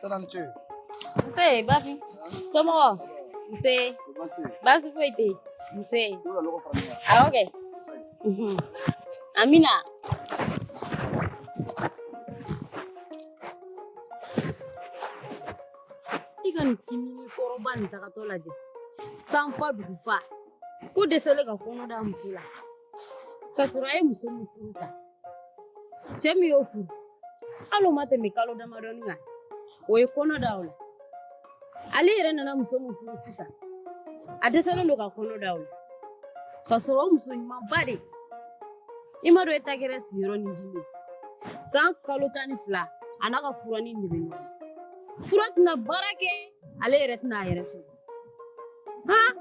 Tana ni ce. Nse Bafin, somɔgɔw? Nse, baasi foyi tɛ yen. Nse. Awɔ kɛ. Amina. I ka nin kimini kɔrɔba nin tagatɔ lajɛ. Sanfa dugufa. Ko dɛsɛlen ka kɔnɔ da muso la. K'a sɔrɔ a ye muso min furu sa. Cɛ min y'o furu, hali o ma tɛmɛ kalo damadɔni kan, o ye kɔnɔ da o la. Ale yɛrɛ nana muso min furu sisan, a dɛsɛlen don ka kɔnɔ da o la. K'a sɔrɔ o muso ɲumanba de. I m'a dɔn e ta kɛra siyɔrɔ ni dimi ye. San kalo 12, a n'a ka furanin de bɛ ɲɔgɔn na. Fura tɛna baara kɛ, ale yɛrɛ tɛna a yɛrɛ sɔrɔ. Han?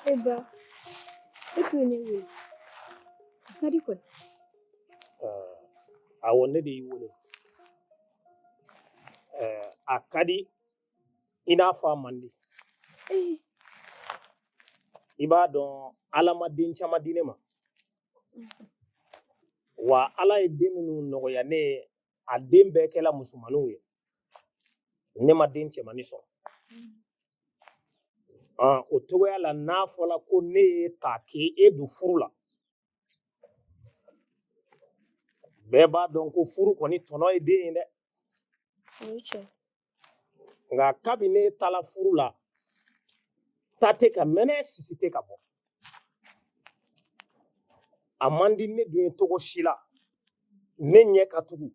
E ba, e tun ye ne wele. A ka di kɔni. Awɔ, ne de y'i wele. A ka di i n'a fɔ a man di. I b'a dɔn Ala ma den caman di ne ma. Wa Ala ye den minnu nɔgɔya ne ye, a den bɛɛ kɛla musomaninw ye. Ne ma den cɛmannin sɔrɔ. O cogoya la n'a fɔla ko ne ye ta k'e don furu la, bɛɛ b'a dɔn ko furu kɔni tɔnɔ ye den ye dɛ. Nka kabi ne taala furu la, ta tɛ ka mɛnɛ, sisi tɛ ka bɔ. A man di ne dun ye cogo si la, ne ɲɛ ka tugu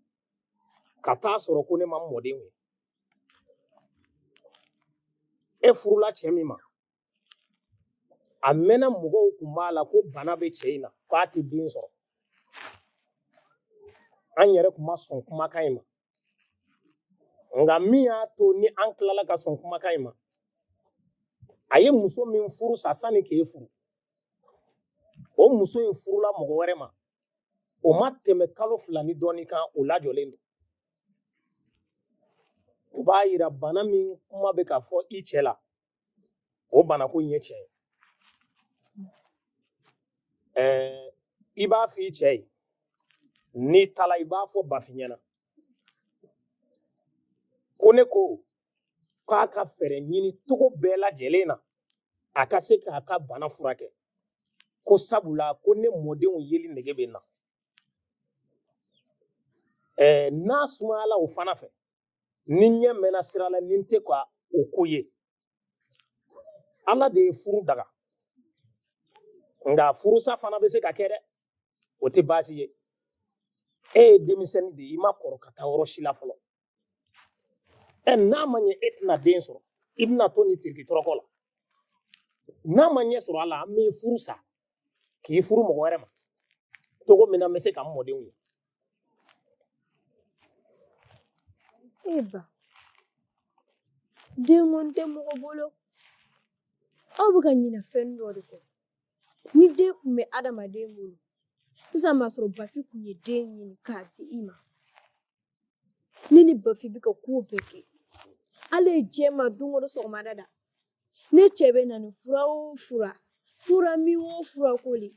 ka taa sɔrɔ ko ne ma mɔden ye. E furula cɛ min ma, a mɛnna mɔgɔw kun b'a la ko bana bɛ cɛ in na, k'a tɛ den sɔrɔ. An yɛrɛ kun ma sɔn kumakan in ma. Nka min y'a to ni an tilala ka sɔn kumakan in ma, a ye muso min furu sa sani k'e furu, o muso in furula mɔgɔ wɛrɛ ma, o ma tɛmɛ kalo 2 ni dɔɔnin kan, o lajɔlen don. O b'a yira bana min kuma bɛ ka fɔ i cɛ la, o banako in ye tiɲɛ ye. I b'a fɔ i cɛ ye, n'i taara i b'a fɔ Bafin ɲɛna ko ne ko k'a ka fɛɛrɛ ɲini cogo bɛɛ lajɛlen na a ka se k'a ka bana furakɛ, ko sabula ko ne mɔdenw yeli nege bɛ n na. N'a sumayala o fana fɛ, ni ɲɛ mɛnna sira la, ni n tɛ ka o ko ye, Ala de ye furu daga, nka furusa fana bɛ se ka kɛ dɛ, o tɛ baasi ye. E ye denmisɛnnin de ye, i ma kɔrɔ ka taa yɔrɔ si la fɔlɔ. N'a ma ɲɛ e tɛna den sɔrɔ, i bɛna to nin tiriki tɔrɔkɔ la. N'a ma ɲɛ sɔrɔ a la, an b'i furu sa k'i furu mɔgɔ wɛrɛ ma, cogo min na n bɛ se ka n mɔdenw ye. E ba, den kɔni tɛ mɔgɔ bolo. Aw bɛ ka ɲinɛ fɛn dɔ de kɔ. Ni den kun bɛ adamaden bolo, sisan b'a sɔrɔ Bafin kun ye den ɲini k'a di i ma. Ne ni Bafin bɛ ka ko bɛɛ kɛ. Ala ye diɲɛ ma don o don sɔgɔmada da. Ne cɛ bɛ na ni fura o fura, fura min o fura ko le.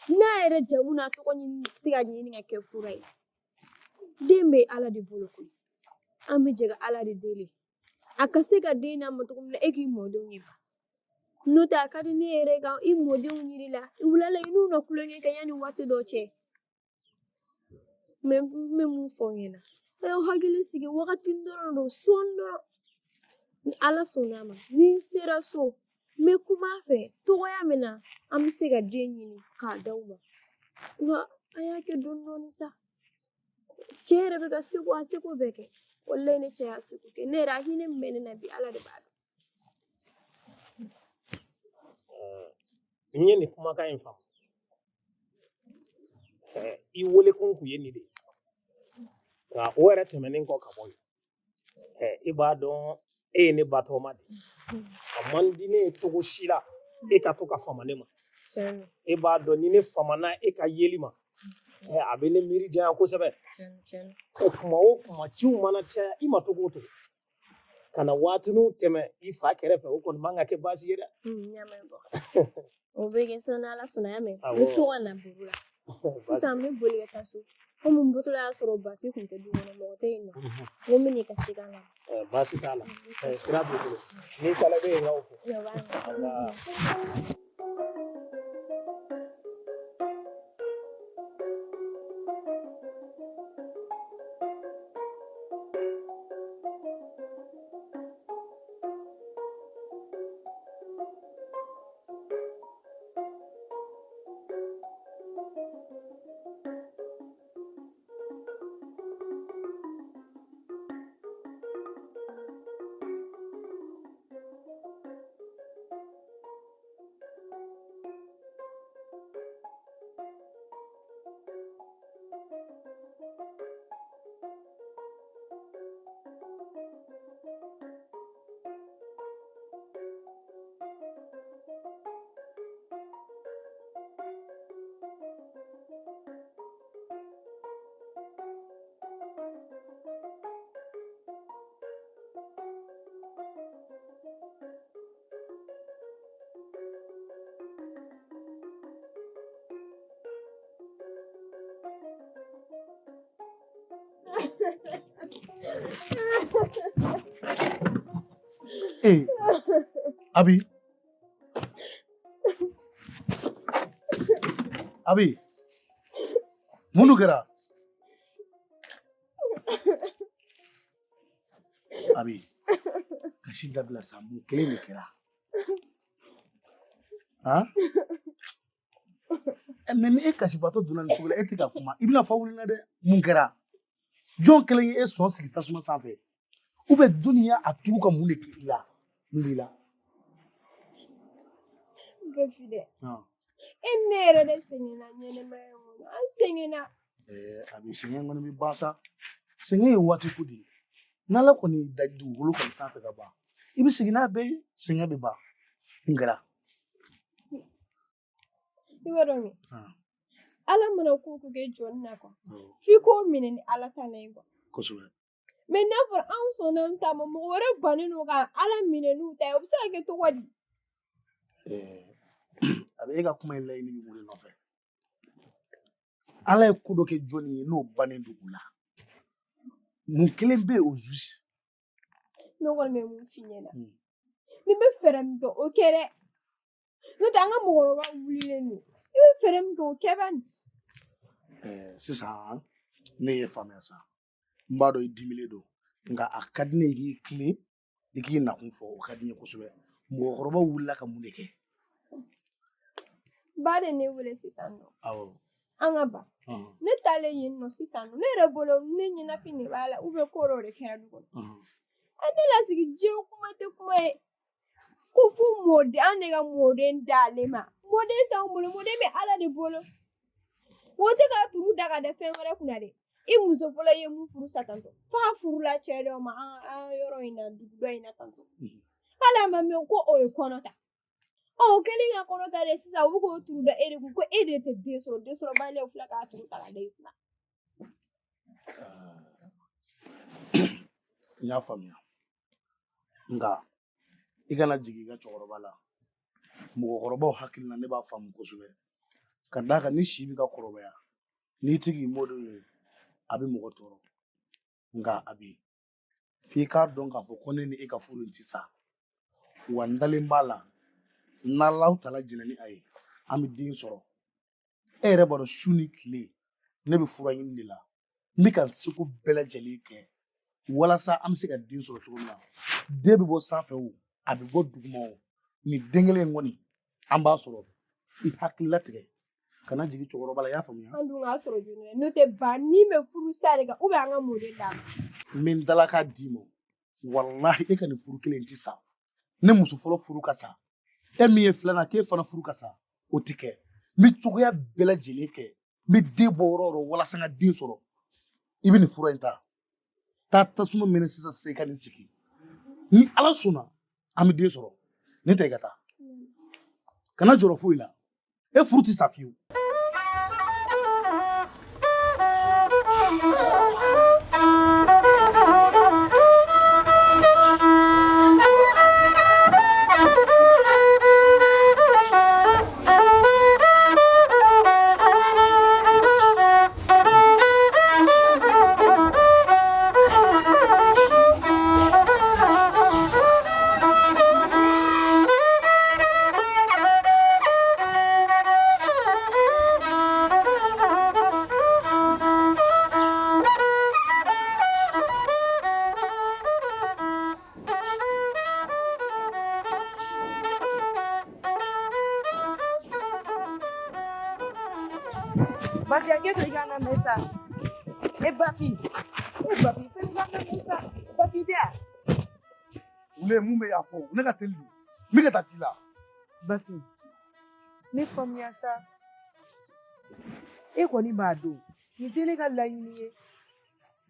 N'a yɛrɛ jamu n'a tɔgɔ ɲini tɛ ka ɲini ka kɛ fura ye. Den bɛ Ala de bolo koyi. An bɛ jɛ ka Ala de deli. A ka se ka den d'a ma cogo min na, e k'i mɔdenw ye ba. N'o tɛ a ka di ne yɛrɛ ka i mɔdenw yiri la. Wula la i n'u na kulonkɛ kɛ yanni waati dɔ cɛ. Mɛ n bɛ mun fɔ aw ɲɛna? A y'aw hakili sigi wagati dɔrɔn don, sɔɔni dɔrɔn. Ni Ala sɔnna a ma, ni n sera so, n bɛ kuma a fɛ togoya min na an bɛ se ka den ɲini k'a d'aw ma. Nka a y'a kɛ dɔɔni dɔɔni sa. Cɛ yɛrɛ bɛ ka seko a seko bɛɛ kɛ. Walayi ne cɛ y'a seko kɛ. Ne yɛrɛ a hinɛ min bɛ ne na bi Ala de b'a dɔn. N ye nin kumakan in faamu. I welekun kun ye nin de ye. Nka o yɛrɛ tɛmɛnen kɔ ka bɔ yen, i b'a dɔn e ye ne batɔgɔma de ye. A man di ne ye cogo si la e ka to ka fama ne ma. E b'a dɔn ni ne famana e ka yeli ma, A bɛ ne miiri janya kosɛbɛ. Kuma o kuma ciw mana caya i ma cogo o cogo, ka na waatiniw tɛmɛ i fa kɛrɛfɛ, o kɔni man ka kɛ baasi ye dɛ. N y'a mɛn bɔ. O bɛ kɛ sisan n'Ala sɔnna, y'a mɛn. N bɛ to ka na buru la. Sisan n bɛ boli ka taa so. Komi n bɔtɔla y'a sɔrɔ Bafi kun tɛ du kɔnɔ, mɔgɔ tɛ yen nɔ. N ko n bɛ n'i ka cikan lamɛn. Baasi t'a la. Sira b'i bolo. N'i taara i bɛ yen fo. Ee, Abi. Abi. Mun dun kɛra? Abi. Kasi dabila sa, mun kelen de kɛra? Han? Mais ni e kasibatɔ donna nin cogo la, e tɛ ka kuma. I bɛna fa wuli na dɛ. Mun kɛra? Jɔn kelen ye e sɔn sigi tasuma sanfɛ? Ou bien jɔnni y'a tugu ka mun de kɛ i la? Mun b'i la? Bafi dɛ. E ne yɛrɛ de sɛgɛnna ɲɛnɛmaya in kɔnɔ. An sɛgɛnna. A bɛ sɛgɛn kɔni bɛ ban sa. Sɛgɛn ye waati ko de ye. N'Ala kɔni y'i da dugukolo kɔni sanfɛ ka ban, i bɛ segin n'a bɛɛ ye, sɛgɛn bɛ ban. Mun kɛra? I b'a dɔn kɛ? Ala mana ko ko kɛ jɔnni na kuwa, f'i k'o minɛ ni Ala ta ye kuwa. Kosɛbɛ. Mais n'a fɔra anw sɔnna an ta ma, mɔgɔ wɛrɛ bannen don ka Ala minɛ n'u ta ye, o bɛ se ka kɛ cogo di? A bɛ e ka kuma in laɲini min de nɔfɛ. Ala ye ko dɔ kɛ jɔnni ye n'o bannen don o la. Mun kelen bɛ yen o juste? Ne kɔni bɛ mun f'i ɲɛna? N'i bɛ fɛɛrɛ min kɛ o kɛ dɛ. N'o tɛ an ka mɔgɔkɔrɔba wulilen don. I bɛ fɛɛrɛ min kɛ o kɛ bani. Sisan ne ye faamuya sa. N b'a dɔn i dimilen don. Nka a ka di ne ye i k'i tilen, i k'i nakun fɔ, o ka di n ye kosɛbɛ. Mɔgɔkɔrɔbaw wulila ka mun de kɛ? Ba de ne wele sisan nɔ. Awɔ. An ka ba. Ne taalen yen nɔ sisan nɔ, ne yɛrɛ bolo ne ɲɛnafin de b'a la ou bien ko dɔ de kɛra du kɔnɔ. A ne lasigi diɲɛ kuma tɛ kuma ye. Ko fo mɔden, an de ka mɔden d'ale ma. Mɔden t'anw bolo, mɔden bɛ Ala de bolo. O tɛ ka turu da ka da fɛn wɛrɛ kunna dɛ. I muso fɔlɔ ye mun furu sa tantɔ, f'a furula cɛ dɔ ma an yɔrɔ in na, dugu dɔ in na tantɔ. Hali a ma mɛn ko o ye kɔnɔ ta. Ɔ o kɛlen ka kɔnɔ ta de sisan, u bɛ k'o turu da e de kun ko e de tɛ den sɔrɔ, den sɔrɔbaliya filɛ k'a turu ta ka da e kunna. N y'a faamuya. Nka i kana jigin i ka cɛkɔrɔba la. Mɔgɔkɔrɔbaw hakili la ne b'a faamu kosɛbɛ. Ka d'a kan ni si bɛ ka kɔrɔbaya, n'i ti k'i mɔdenw ye, a bɛ mɔgɔ tɔɔrɔ. Nka a bɛ f'i k'a dɔn k'a fɔ ko ne ni e ka furu in ti sa. Wa n dalen b'a la, n'Alahu taala jɛnna ni a ye, an bɛ den sɔrɔ. E yɛrɛ b'a dɔn su ni tile ne bɛ fura ɲini de la. N bɛ ka n seko bɛɛ lajɛlen kɛ walasa an bɛ se ka den sɔrɔ cogo min na. Den bɛ bɔ sanfɛ o, a bɛ bɔ duguma o, nin den kelen in kɔni an b'a sɔrɔ. I hakili latigɛ, kana jigin cɛkɔrɔba la, i y'a faamuya? An dun k'a sɔrɔ joona, n'o tɛ ba ni bɛ furu sa de kan, ou bien an ka mɔden d'a ma. N bɛ n dalakan d'i ma, walahi e ka nin furu kelen in ti sa. Ne muso fɔlɔ furu ka sa, e min ye filanan k'e fana furu ka sa, o ti kɛ. N bɛ cogoya bɛɛ lajɛlen kɛ, n bɛ den bɔ yɔrɔ o yɔrɔ walasa n ka den sɔrɔ. I bɛ nin fura in ta, taa tasuma minɛ sisan sisan i ka nin sigi. Ni Ala sɔnna, an bɛ den sɔrɔ. Ne tɛ i ka taa. Kana jɔrɔ foyi la. E furu ti sa fiyewu. Bafi hakɛ to i ka n lamɛn sa. E Bafi, e Bafi, fɛn ka n lamɛn sa. Bafi tɛ yan. Wule mun bɛ y'a fɔ ne ka teli don n bɛ ka taa ci la. Bafi, ne faamuya sa. E kɔni b'a dɔn nin tɛ ne ka laɲini ye.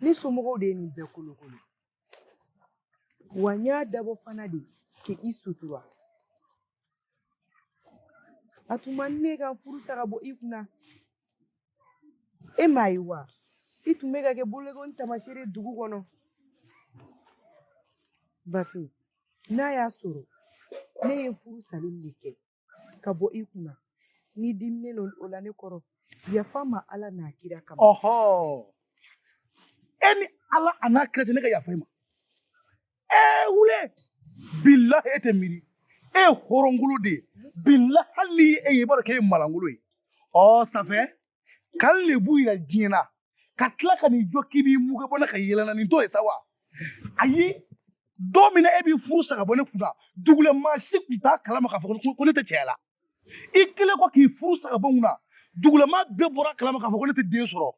Ne somɔgɔw de ye nin bɛɛ kolokolo. Wa n y'a dabɔ fana de k'i sutura. A tun man di ne ye ka n furu sa ka bɔ i kunna. E m'a ye wa? I tun bɛ ka kɛ bolokɔni taamasere ye dugu kɔnɔ. Bafi, n'a y'a sɔrɔ ne ye furu sali de kɛ ka bɔ i kunna, n'i diminen don o la ne kɔrɔ, yafa n ma Ala n'a kira kama. Ɔhɔ, e ni Ala a n'a kira cɛ ne ka yafa i ma. Ee wule, bilahi e tɛ miiri. E ye hɔrɔnkolo de ye. Bilahi hali ni e ye i b'a dɔn k'e ye malangolo ye. Ɔ sanfɛ, kan le b'u yira diɲɛ na ka tila ka n'i jɔ k'i b'i mugu bɔ ne ka yɛlɛ na nin t'o ye sa wa? Ayi, don min na e b'i furu sa ka bɔ ne kunna, dugulen maa si tun t'a kalama k'a fɔ ko ne tɛ cɛya la. I kɛlen kɔ k'i furu sa ka bɔ n kunna, dugulama bɛɛ bɔra kalama k'a fɔ ko ne tɛ den sɔrɔ.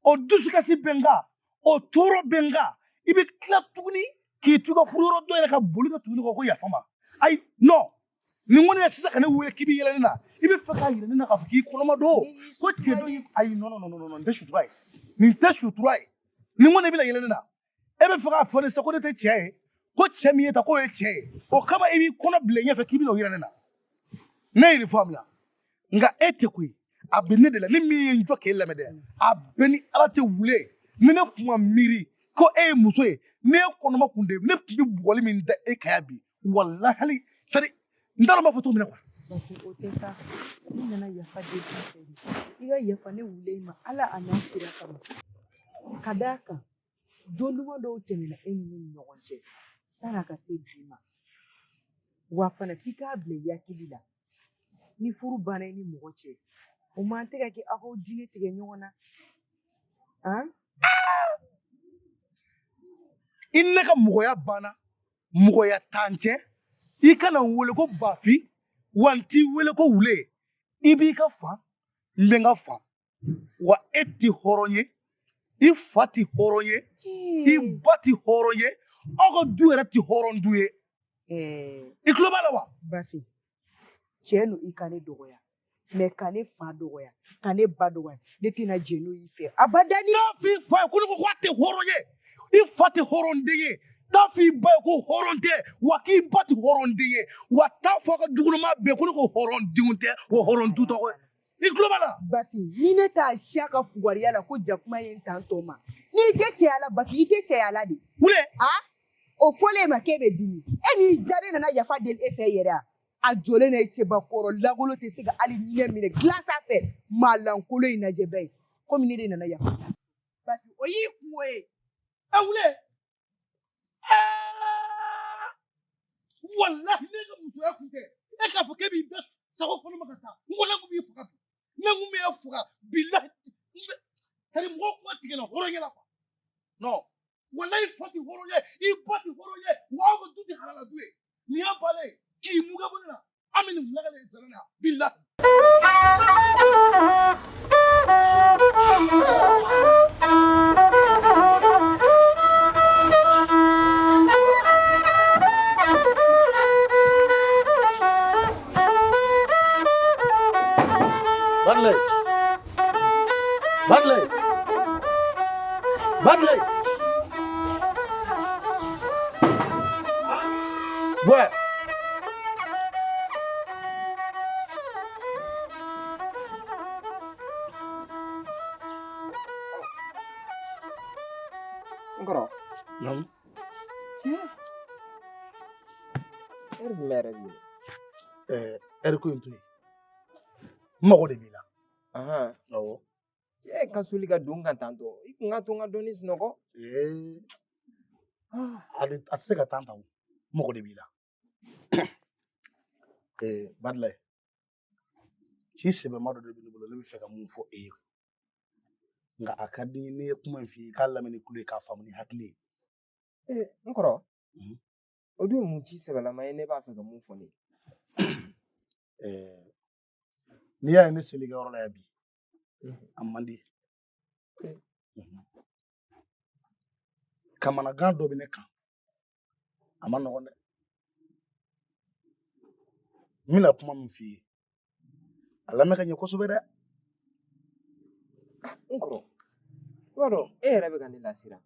O dusukasi bɛ n kan, o tɔɔrɔ bɛ n kan. I bɛ tila tuguni k'i to i ka furuyɔrɔ dɔ yɛrɛ ka boli ka tugu ne kɔ ko yafa ma. Ayi, non. Nin kɔni ye sisan ka ne wele k'i bɛ yɛlɛ ne na, i bɛ fɛ k'a yira ne na k'a fɔ k'i kɔnɔma don. Ko cɛ dɔ y'i ayi non non non non nin tɛ sutura ye. Nin tɛ sutura ye. Nin kɔni bɛna yɛlɛ ne na. E bɛ fɛ k'a fɔ ne sisan ko ne tɛ cɛ ye, ko cɛ min ye ta k'o ye cɛ ye. O kama i b'i kɔnɔ bila i ɲɛfɛ k'i bɛna o yira ne na. Ne ye nin faamuya. Nka e tɛ koyi. A bɛ ne de la, ni min ye n jɔ k'e lamɛn dɛ, a bɛ ni Ala tɛ wule. Ni ne kun ma miiri ko e ye muso ye, ne ye kɔnɔma kun de, ne tun bɛ bugɔli min da e kan yan bi, walahi hali c'est-à-dire n t'a dɔn n b'a fɔ cogo min na quoi. Bafi, o tɛ sa. Ne nana yafa deli i fɛ de. I ka yafa ne wule in ma Ala a n'a kira kama. Ka d'a kan, don duman dɔw tɛmɛna e ni ne ni ɲɔgɔn cɛ san'a ka se bi ma. Wa fana f'i k'a bila i hakili la. Ni furu banna i ni mɔgɔ cɛ, o man tɛ ka kɛ aw k'aw diinɛ tigɛ ɲɔgɔn na. Han? I ni ne ka mɔgɔya banna, mɔgɔya t'an cɛ. I kana n wele ko Bafi, wa n t'i wele ko wule. I b'i ka fa, n bɛ n ka fa. Wa e tɛ hɔrɔn ye, i fa tɛ hɔrɔn ye, i ba tɛ hɔrɔn ye, aw ka du yɛrɛ tɛ hɔrɔn du ye. I tulo b'a la wa? Bafi, tiɲɛ don i ka ne dɔgɔya, mɛ ka ne fa dɔgɔya, ka ne ba dɔgɔya, ne tɛna jɛn n'o y'i fɛ abadani. Taa f'i fa ye ko ne ko k'a tɛ hɔrɔn ye, i fa tɛ hɔrɔn den ye. Taa f'i ba ye ko hɔrɔn tɛ, wa k'i ba tɛ hɔrɔn den ye. Wa taa fɔ a ka dukɔnɔmaa bɛɛ ko ne ko hɔrɔn denw tɛ, wa hɔrɔn du tɔgɔ ye. I tulo b'a la? Bafi, ni ne t'a siya ka fugariya la ko jakuma ye n tan tɔ ma, n'i tɛ cɛya la Bafi, i tɛ cɛya la de. Wule. A? O fɔlen ma k'e bɛ dimi. E m'i diya ne nana yafa deli e fɛ yɛrɛ a? A jɔlen na i cɛbakɔrɔ lankolon tɛ se ka hali ɲinɛ minɛ dilan sanfɛ, maa lankolon in lajɛ bɛɛ ye. Komi ne de nana yafa. Bafi, o y'i kungo ye. Ɛ wule. Walahi ne ka musoya kun tɛ. E k'a fɔ k'e b'i da sago fɔ ne ma ka taa. N ko ne kun b'i faga bi. Ne kun b'e faga bilahi. C'est-à-dire mɔgɔw kuma tigɛ la hɔrɔnya la quoi. Non. Walahi fa tɛ hɔrɔn ye, i ba tɛ hɔrɔn ye, wa aw ka du tɛ halala du ye. Nin y'a bannen ye. K'i muga bɔ ne la. An bɛ nin lakale zana na. Bilahi. Badley. Badley. Badley. Ouais. N kɔrɔ. Naamu. Tiɲɛ. Ɛri jumɛn yɛrɛ b'i bolo? Ɛri ko in to yen. N mago de b'i la. Awɔ. Cɛ ka soli ka don ka tan tɔ. I kun ka to n ka dɔɔni sunɔgɔ. A tɛ se ka taa tan o. N mago de b'i la. Badlaye, ci sɛbɛma dɔ de bɛ ne bolo, ne bɛ fɛ ka mun fɔ e ye. Nka a ka di n ye n'i ye kuma in f'i ye, i k'a lamɛn ni tulo ye, k'a faamu ni hakili ye. N kɔrɔ, o dun ye mun ci sɛbɛlama ye, ne b'a fɛ ka mun fɔ ne ye? N'i y'a ye ne seli ka yɔrɔ la yan bi, A man di. Kamanagan dɔ bɛ ne kan, a ma nɔgɔn dɛ. N bɛna kuma min f'i ye, a lamɛn ka ɲɛ kosɛbɛ dɛ. N kɔrɔ, i b'a dɔn e yɛrɛ bɛ ka ne lasiran.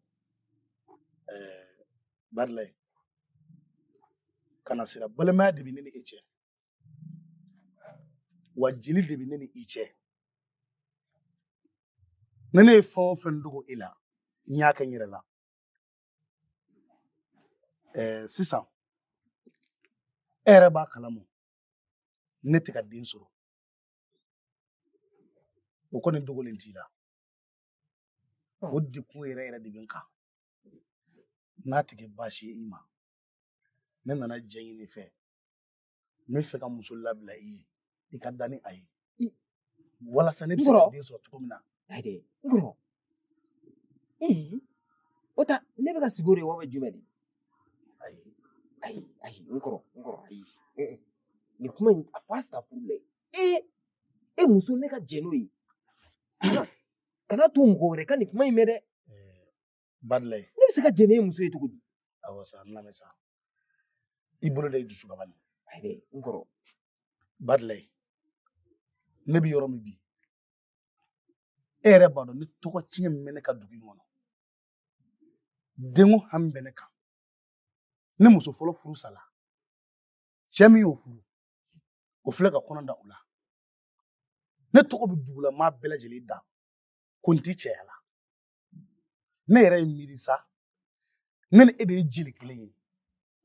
Badilayi, kana siran, balimaya de bɛ ne ni e cɛ, wa jeli de bɛ ne ni i cɛ. Ni ne ye fɛn o fɛn dogo e la, n y'a kɛ n yɛrɛ la. Sisan e yɛrɛ b'a kalama ne tɛ ka den sɔrɔ, o kɔni dogolen t'i la. O degun yɛrɛ yɛrɛ de bɛ n kan. N'a tɛ kɛ baasi ye i ma, ne nana jɛ ɲini i fɛ, n bɛ fɛ ka muso labila i ye, i ka da ni a ye walasa ne bɛ se ka den sɔrɔ cogo min na. Ayi dɛ, n kɔrɔ, o ta ne bɛ ka sigi o de wa jumɛn de? Ayi ayi ayi, n kɔrɔ, ayi, nin kuma in a fɔ astafurulayi. E muso ne ka jɛn n'o ye, kana to mɔgɔ wɛrɛ ka nin kuma in mɛn dɛ. Badilayi, ne bɛ se ka jɛn n'e muso ye cogo di? Awɔ sa, n lamɛn sa, i bolo da i dusu kan bani. Ayi dɛ, n kɔrɔ. Badilayi, ne bɛ yɔrɔ min bi, e yɛrɛ b'a dɔn ne tɔgɔ tiɲɛ min bɛ ne ka dugu in kɔnɔ, denko hami bɛ ne kan. Ne muso fɔlɔ furu sala, cɛ min y'o furu, o filɛ ka kɔnɔ da o la. Ne tɔgɔ bɛ dugulamaa bɛɛ lajɛlen da ko n ti cɛya la. Ne yɛrɛ ye miiri sa, ne ni e de ye jeli kelen ye,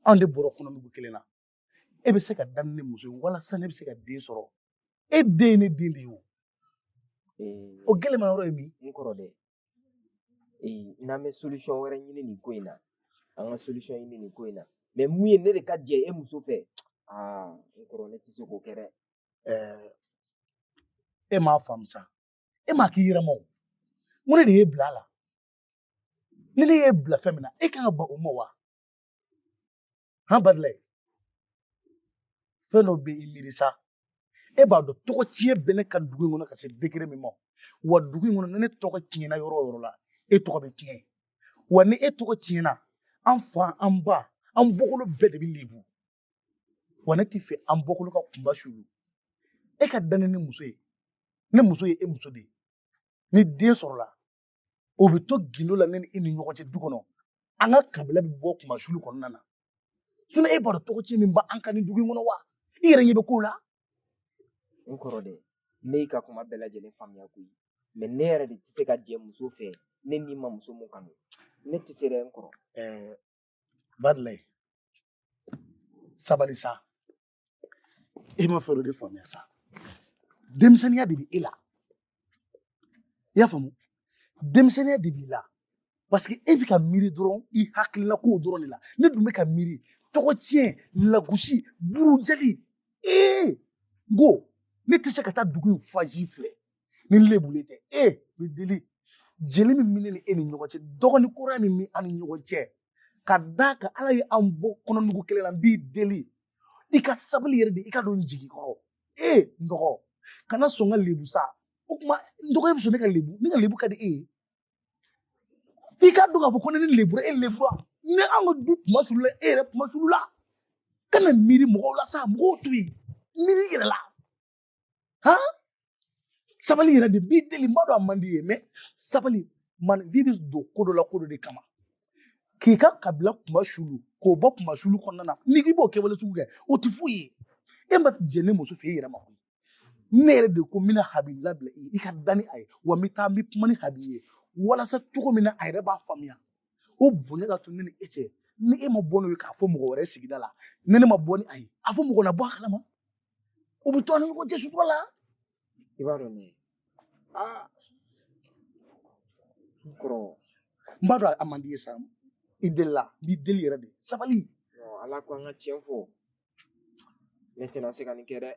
anw de bɔra kɔnɔnugu kelen na. E bɛ se ka da ni ne muso ye walasa ne bɛ se ka den sɔrɔ. E den ye ne den de ye o. O gɛlɛma yɔrɔ ye min? N kɔrɔ dɛ, n'an bɛ solution wɛrɛ ɲini nin ko in na, an ka solution ɲini nin ko in na. Mais mun ye ne de ka jɛ e muso fɛ? Aa, n kɔrɔ, ne tɛ se k'o kɛ dɛ. E m'a faamu sa, e m'a k'i yɛrɛ ma o. Mun de y'e bila a la? Ni ne y'e bila fɛn min na, e kan ka ban o ma wa? Han Badilayi, fɛn dɔ bɛ i miiri sa. E b'a dɔn tɔgɔ tiɲɛ bɛ ne ka dugu in kɔnɔ ka se degré min ma. Wa dugu in kɔnɔ, ni ne tɔgɔ tiɲɛna yɔrɔ o yɔrɔ la, e tɔgɔ bɛ tiɲɛ. Wa ni e tɔgɔ tiɲɛna, an fa, an ba, an bɔkolo bɛɛ de bɛ lebu. Wa ne tɛ fɛ an bɔkolo ka kunba sulu. E ka da ni ne muso ye, ne muso ye e muso de ye. Ni den sɔrɔla, o bɛ to gindo la ne ni e ni ɲɔgɔn cɛ du kɔnɔ. An ka kabila bɛ bɔ kunba sulu kɔnɔna na. Sinon e b'a dɔn tɔgɔ tiɲɛ min b'an kan nin dugu in kɔnɔ wa? I yɛrɛ ɲɛ bɛ kow la. N kɔrɔ dɛ, ne y'i ka kuma bɛɛ lajɛlen faamuya koyi. Mais ne yɛrɛ de tɛ se ka jɛ muso fɛ, ne ni ma muso mun kanu. Ne tɛ se dɛ, n kɔrɔ. Badilayi, sabali sa. E ma fɛn dɔ de faamuya sa. Denmisɛnninya de bɛ e la. I y'a faamu? Denmisɛnninya de b'i la. Parce que e bɛ ka miiri dɔrɔn i hakilina kow dɔrɔn de la. Ne dun bɛ ka miiri tɔgɔ tiɲɛ, lagosi, burujali. N ko ne tɛ se ka taa dugu in faji filɛ ni n lebulen tɛ. N bɛ deli, jeli min bɛ ne ni e ni ɲɔgɔn cɛ, dɔgɔnin kɔrɔya min bɛ an ni ɲɔgɔn cɛ, ka d'a kan Ala ye an bɔ kɔnɔnugu kelen na, n b'i deli i ka sabali yɛrɛ de, i ka don n jigi kɔrɔ. N dɔgɔ, kana sɔn ka lebu sa. O tuma n dɔgɔ, e bɛ sɔn ne ka lebu? Ne ka lebu ka di e ye. F'i k'a dɔn k'a fɔ ko ne ni lebura, e lebura. Ni an ka du kuma sulu la, e yɛrɛ kuma sulu la. Kana miiri mɔgɔw la sa, mɔgɔw to yen. Miiri i yɛrɛ la. Han? Sabali yɛrɛ de b'i deli, n b'a dɔn a man di ye, mais sabali, maninfin bɛ don ko dɔ la ko dɔ de kama. K'i ka kabila kuma sulu, k'o bɔ kuma sulu kɔnɔna na, n'i k'i b'o kɛwale sugu kɛ, o tɛ foyi ye. E ma jɛn ne muso fɛ e yɛrɛ ma koyi. Ne yɛrɛ de ko n bɛna Habi labila i ye, i ka da ni a ye, wa n bɛ taa n bɛ kuma ni Habi ye, walasa cogo min na a yɛrɛ b'a faamuya. O bonya ka to ne ni e cɛ. Ni e ma bɔ n'o ye k'a fɔ mɔgɔ wɛrɛ sigida la, ni ne ma bɔ ni a ye, a fɔ mɔgɔ na bɔ a kalama. O bɛ to an ni ɲɔgɔn cɛ sutura la. I b'a dɔn ne, n kɔrɔ. N b'a dɔn a man di ye sa. I delila, n b'i deli yɛrɛ de. Sabali. Ala ko an ka tiɲɛ fɔ. Ne tɛna se ka nin kɛ dɛ.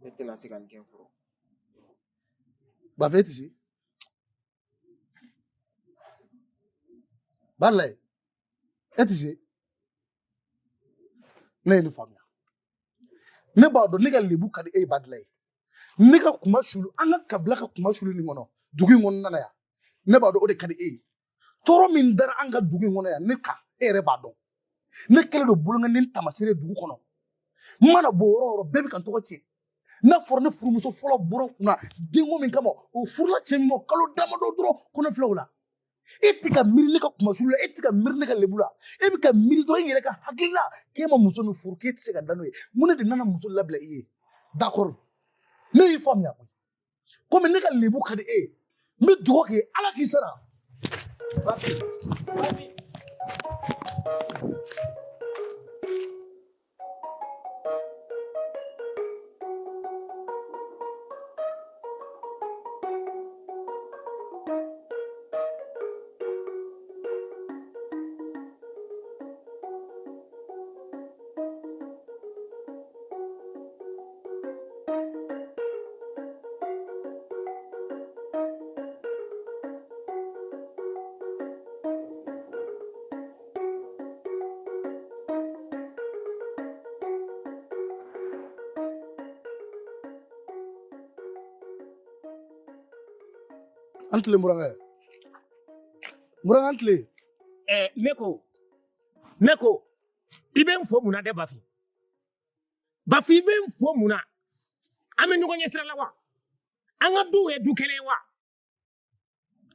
Ne tɛna se ka nin kɛ n kɔrɔ. Bafe, e tɛ se? Balayi, e tɛ se? Ne ye nin faamuya. Ne b'a dɔn ne ka lebu ka di e ye Badilayi. Ne ka kunmasuli, an ka kabila ka kunmasuli nin kɔnɔ dugu in kɔnɔna na yan, ne b'a dɔn o de ka di e ye. Tɔɔrɔ min dara an ka dugu in kɔnɔ yan, ne kan, e yɛrɛ b'a dɔn. Ne kɛlen don bolonkɔni taamasere dugu kɔnɔ. N mana bɔ yɔrɔ o yɔrɔ, bɛɛ bɛ ka n tɔgɔ tiɲɛ. N'a fɔra ne furumuso fɔlɔ bɔra n kunna denko min kama, o furula cɛ min ma kalo damadɔ dɔrɔn kɔnɔ filɛ o la. E tɛ ka miiri ne ka kunmasuli la, e tɛ ka miiri ne ka lebu la, e bɛ ka miiri dɔrɔn i yɛrɛ ka hakili la k'e ma muso min furu k'e tɛ se ka da n'o ye. Mun de nana muso labila i ye? D'accord, ne y'i faamuya koyi. Komi ne ka lebu ka di e ye, n bɛ dugawu kɛ Ala k'i sara. Bafi, Bafi. An tile burankɛ. Burankɛ an tile. Ne ko i bɛ n fo mun na dɛ Bafi? Bafi, i bɛ n fo mun na? An bɛ ɲɔgɔn ɲɛ sira la wa? An ka duw ye du kelen ye wa?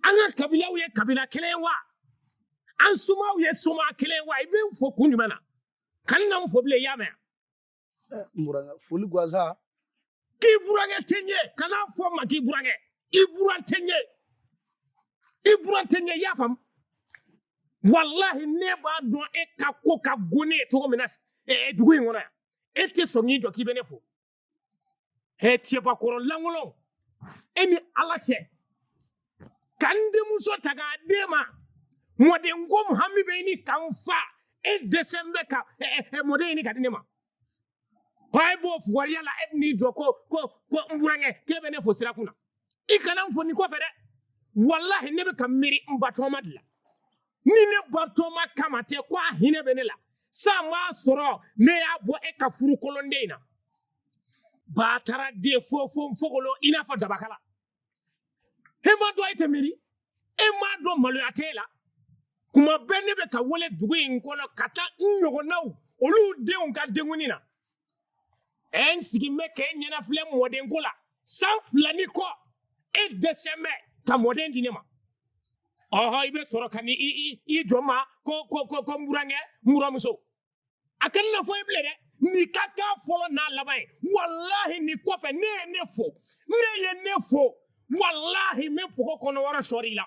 An ka kabilaw ye kabila kelen ye wa? An somaw ye soma kelen ye wa? I bɛ n fo kun jumɛn na? Kana na n fo bilen, i y'a mɛn? N burankɛ, foli gansan. K'i burankɛ tɛ n ye, kana fɔ n ma k'i burankɛ. I buran tɛ n ye. I buran tɛ n ye, i y'a faamu? Walahi ne b'a dɔn e ka ko ka go ne ye cogo min na dugu in kɔnɔ yan. E tɛ sɔn k'i jɔ k'i bɛ ne fo. Cɛbakɔrɔ lankolon, e ni Ala cɛ. Ka n denmuso ta k'a d'e ma. Mɔden ko hami bɛ ɲini ka n fa. E dɛsɛ bɛ ka mɔden ɲini ka di ne ma. Ko e b'o fugariya la, e bɛ n'i jɔ ko ko ko n burankɛ k'e bɛ ne fo sira kun na. I kana n fo nin kɔfɛ dɛ. Walahi ne bɛ ka miiri n batɔma de la. Ni ne batɔma kama tɛ ko a hinɛ bɛ ne la. San b'a sɔrɔ ne y'a bɔ e ka furu kolonden in na. Batara den fo fo fogolo i n'a fɔ dabakala. E m'a dɔn e tɛ miiri. E m'a dɔn maloya t'e la. Kuma bɛɛ ne bɛ ka wele dugu in kɔnɔ ka taa n ɲɔgɔnnaw olu denw ka denkundi na. N sigi bɛ k'e ɲɛnafilɛ mɔdenko la. San 2 ni kɔ e dɛsɛ bɛ ka mɔden di ne ma. Ɔhɔ, i bɛ sɔrɔ ka ni i jɔ ma ko ko ko ko n burankɛ, n buramuso. A kana na fɔ e bilen dɛ. Nin ka k'a fɔlɔ n'a laban ye. Walahi nin kɔfɛ ne ye ne fo. Ne ye ne fo. Walahi n bɛ bɔgɔ kɔnɔ wɔrɔ sɔɔri i la.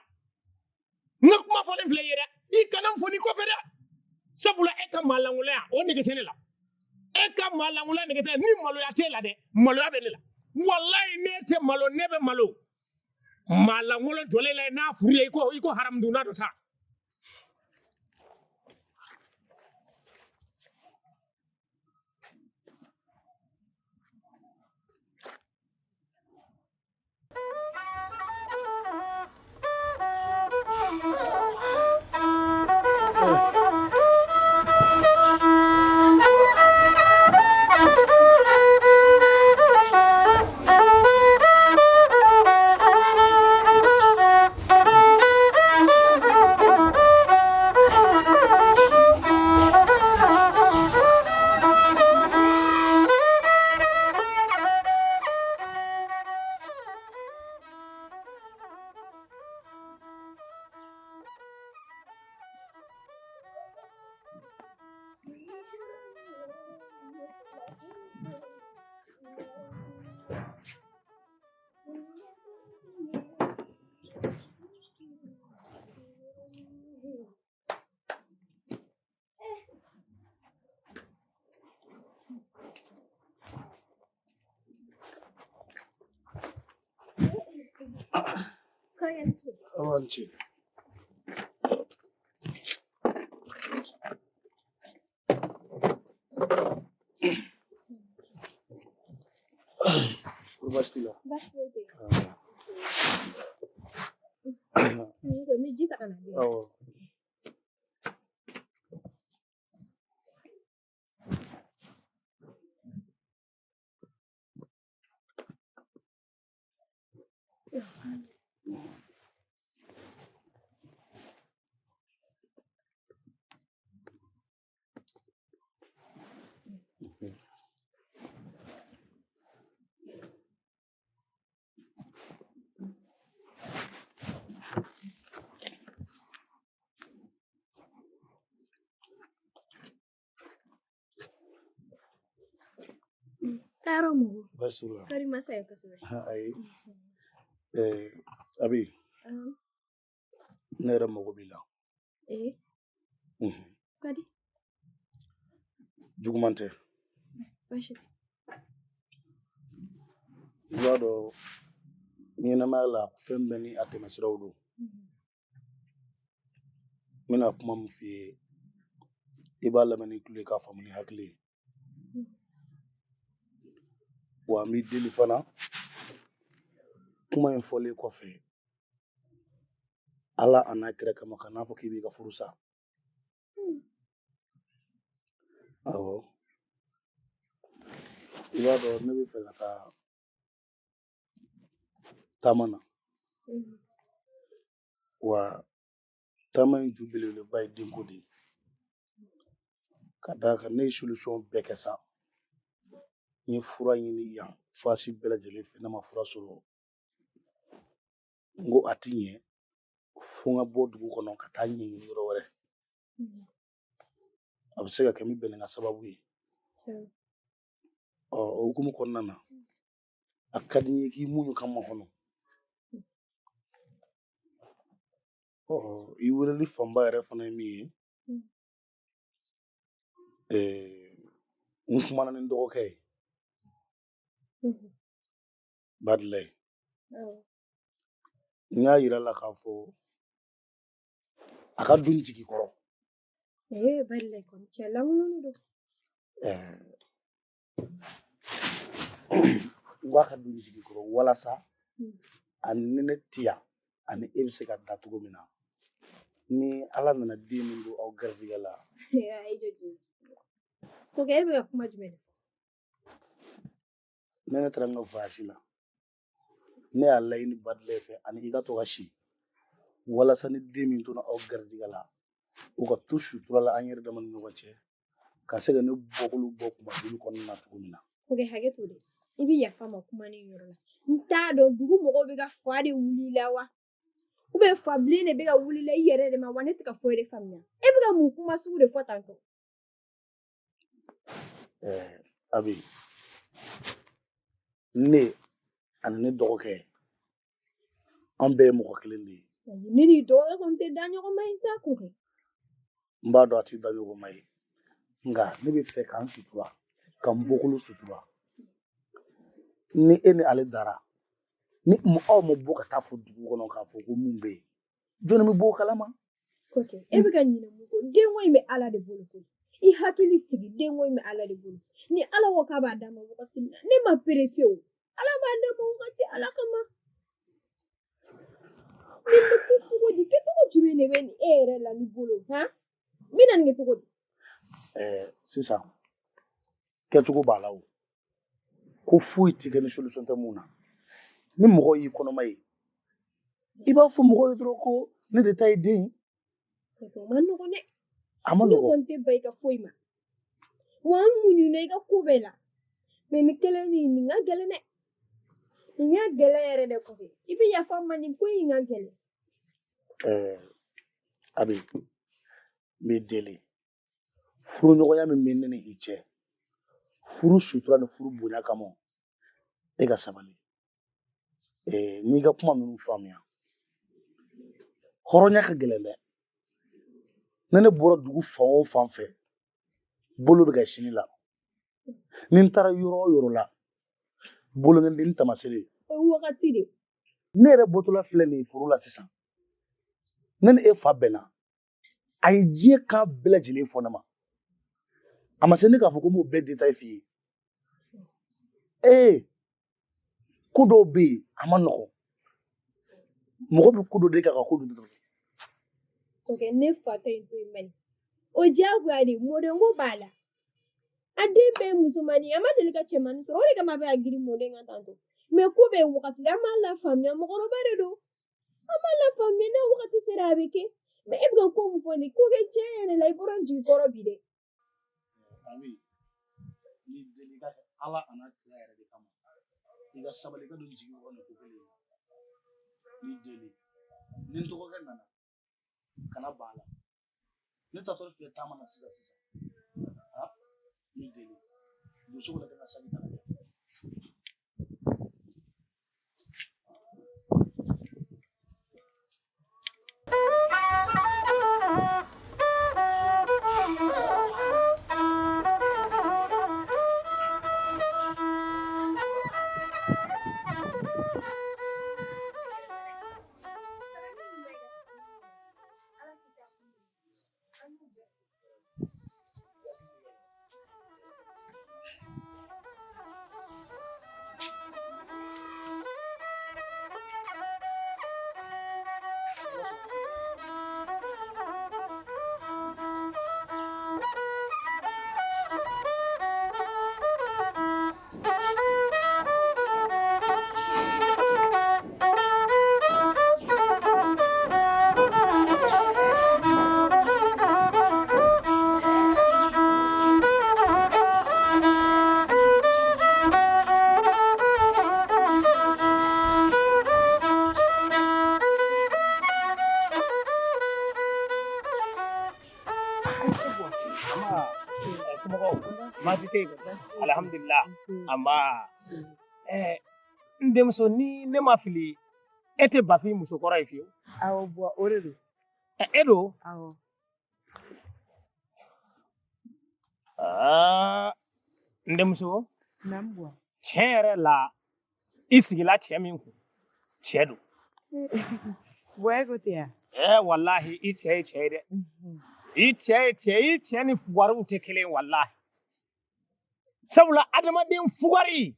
N ka kuma fɔlen filɛ i ye dɛ. I kana n fo nin kɔfɛ dɛ. Sabula e ka maalankolon o nege tɛ ne la. E ka maalankolon nege tɛ ne la. Ni maloya t'e la dɛ, maloya bɛ ne la. Walahi ne tɛ malo, ne bɛ malo. Maalankolon jɔlen la n'a furu ye i ko haramudunna dɔ ta. Avanti. Baasi t'i la? Baasi foyi tɛ. N bɛ ji ta ka na di. Awɔ. Taara mɔgɔ. Baasi t'u la. Kari masa ye kosɛbɛ. Ayi. Abi, ne yɛrɛ mago b'i la. Ee. Kadi. Juguman tɛ. Baasi tɛ. I b'a dɔn ɲɛnamaya la fɛn bɛɛ ni a tɛmɛsiraw don. N bɛna kuma min f'i ye, i b'a lamɛn ni tulo ye k'a faamu ni hakili ye. Wa n b'i deli fana, kuma in fɔlen kɔfɛ, Ala a n'a kira kama kan'a fɔ k'i b'i ka furu sa. Awɔ. I b'a dɔn ne bɛ fɛ ka taa taama na. Wa taama in ju belebeleba ye denko de ye. Ka d'a kan ne ye solution bɛɛ kɛ sa. N ye fura ɲini yan fasi bɛɛ lajɛlen fɛ, ne ma fura sɔrɔ. N ko a ti ɲɛ fo n ka bɔ dugu kɔnɔ ka taa ɲɛɲini yɔrɔ wɛrɛ. A bɛ se ka kɛ min bɛn ni n ka sababu ye. Ɔ o hukumu kɔnɔna na, a ka di n ye k'i muɲu ka makɔnɔ. Ɔ i weleli fanba yɛrɛ fana ye min ye, n kumana ni n dɔgɔkɛ ye, Badilaye. N y'a yira a la k'a fɔ a ka don jigi kɔrɔ. Ee Badilaye kɔni cɛ lankolon don. N k'a ka don jigi kɔrɔ walasa ani ni ne tɛ yan ani e bɛ se ka da cogo min na, ni Ala nana den min don aw garijɛgɛ la. Kokɛ, e bɛ ka kuma jumɛn de fɔ? Ne taara n ka voyage la, ne y'a laɲini Badilaye fɛ ani i ka to ka si walasa ni den min donna aw garijɛgɛ la, o ka to sutura la an yɛrɛ dama ni ɲɔgɔn cɛ, ka se ka ne bɔkolo bɔ kunmasuli kɔnɔna na cogo min na. Kokɛ, hakɛ to dɛ, i bɛ yafa n ma kuma nin yɔrɔ la. N t'a dɔn dugu mɔgɔw bɛ ka fa de wuli i la wa, fabilen de bɛ ka wuli i la i yɛrɛ de ma wa? Ne tɛ ka foyi de faamuya. E bɛ ka mun kuma sugu de fɔ tantɔ? Abi, ne ani ne dɔgɔkɛ, an bɛɛ ye mɔgɔ kelen de ye. Ne n'i dɔgɔkɛ kɔni tɛ da ɲɔgɔn ma ye sa, Kokɛ. N b'a dɔn a tɛ da ɲɔgɔn ma ye, nka ne bɛ fɛ k'an sutura, ka n bɔkolo sutura. Ni e ni ale dara, ni aw ma bɔ ka taa fɔ dugu kɔnɔ k'a fɔ ko mun bɛ yen, jɔnni bɛ bɔ o kalama? Kokɛ, e bɛ ka ɲinɛ mun kɔ? Denko in bɛ Ala de bolo koyi. I hakili sigi, denko in bɛ Ala de bolo. Ni Ala ko k'a b'a d'a ma wagati min na, ne ma perese o. Ala b'a d'a ma wagati Ala kama. Nin bɛ kɛ cogo di? Kɛcogo jumɛn de bɛ nin e yɛrɛ la ni bolo? Han? N bɛna nin kɛ cogo di? Sisan kɛcogo b'a la o. Ko foyi tɛ kɛ ni solution tɛ mun na. Ni mɔgɔ y'i kɔnɔma ye, i b'a fɔ mɔgɔ ye dɔrɔn ko ne de ta ye den ye. O ma nɔgɔn dɛ. A ma Ne nɔgɔn. kɔni tɛ ban i ka foyi ma. Wa n muɲuna i ka ko bɛɛ la. Mɛ nin kelen nin, nin ka gɛlɛn dɛ. Nin ka gɛlɛn yɛrɛ de kɔfɛ. I bɛ yafa n ma, nin ko in ka gɛlɛn. Abi, n b'i deli. Furuɲɔgɔnya min bɛ ne ni i cɛ, furu sutura ni furu bonya kama, e ka sabali. N'i ka kuma ninnu faamuya, hɔrɔnya ka gɛlɛn dɛ. Ni ne bɔra dugu fan o fan fɛ, bolo bɛ ka sini la. Ni n taara yɔrɔ o yɔrɔ la, bolonkɔni taamasere. O ye wagati de. Ne yɛrɛ bɔtɔla filɛ nin ye foro la sisan. Ne ni e fa bɛnna. A ye diɲɛ kan bɛɛ lajɛlen fɔ ne ma. A ma se ne k'a fɔ ko n b'o bɛɛ détail f'i ye. Ee, ko dɔw bɛ yen a ma nɔgɔn. Mɔgɔ bɛ ko dɔ de kɛ ka ko dɔ dɔrɔn. Kokɛ, ne fa ta in to yen mɛnɛ. O diyagoya de, mɔdenko b'a la. A den bɛɛ ye musomannin ye, a ma deli ka cɛmannin sɔrɔ, o de kama a bɛ ka girin mɔden kan tantɔ. Mais ko bɛɛ wagati la, an b'a lafaamuya, mɔgɔkɔrɔba de don. An b'a lafaamuya, n'a wagati sera a bɛ kɛ. Mais e bɛ ka ko min fɔ nin ko kɛ tiɲɛ yɛrɛ la, i bɔra n jigi kɔrɔ bi dɛ. Abi, n b'i deli i ka kɛ Ala an'a kira yɛrɛ de kama. I ka sabali, i ka don n jigi kɔrɔ nin ko kelen in na. N b'i deli. Ni n dɔgɔkɛ nana, kana ban a la. Ne taatɔ filɛ taama na sisan sisan. Han, n b'i deli. Don so kɔnɔ ka n ka saki ta ka di yan. Somɔgɔw baasi tɛ yen? Alihamudulila. Anba. N denmuso, ni ne ma fili, e tɛ Bafin musokɔrɔ ye fiyewu? Awɔ Buwa, o de don. E don? Awɔ. Aa, n denmuso. Naamu Buwa. Tiɲɛ yɛrɛ la, i sigila cɛ min kun, cɛ don. Buwa, e ko ten wa? Walahi, i cɛ ye cɛ ye dɛ. I cɛ ye cɛ, i cɛ ni fugariw tɛ kelen ye walahi. Sabula adamaden fugari,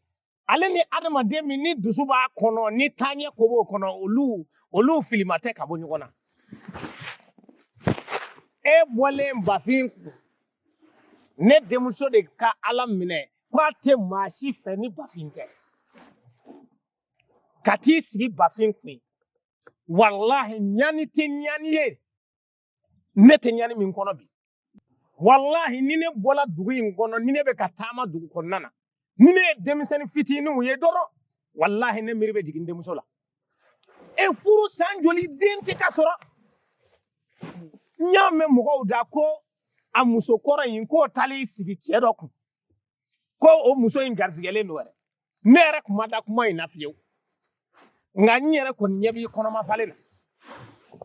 ale ni adamaden min ni dusu b'a kɔnɔ, ni taaɲɛ ko b'o kɔnɔ, olu filima tɛ ka bɔ ɲɔgɔn na. E bɔlen Bafin kun, ne denmuso de ka Ala minɛ k'a tɛ maa si fɛ ni Bafin tɛ. Ka t'i sigi Bafin kun, walahi ɲani tɛ ɲani ye, ne tɛ ɲani min kɔnɔ bi. Walahi ni ne bɔla dugu in kɔnɔ, ni ne bɛ ka taama dugu kɔnɔna na, ni ne ye denmisɛnnin fitininw ye dɔrɔn, walahi ne miiri bɛ jigin denmuso la. E furu san joli den tɛ ka sɔrɔ? N y'a mɛn mɔgɔw da ko a muso kɔrɔ in k'o taalen sigi cɛ dɔ kun, ko o muso in garisigɛlen don yɛrɛ. Ne yɛrɛ kun ma da kuma in na fiyewu, nka n yɛrɛ kɔni ɲɛ b'i kɔnɔma falen na.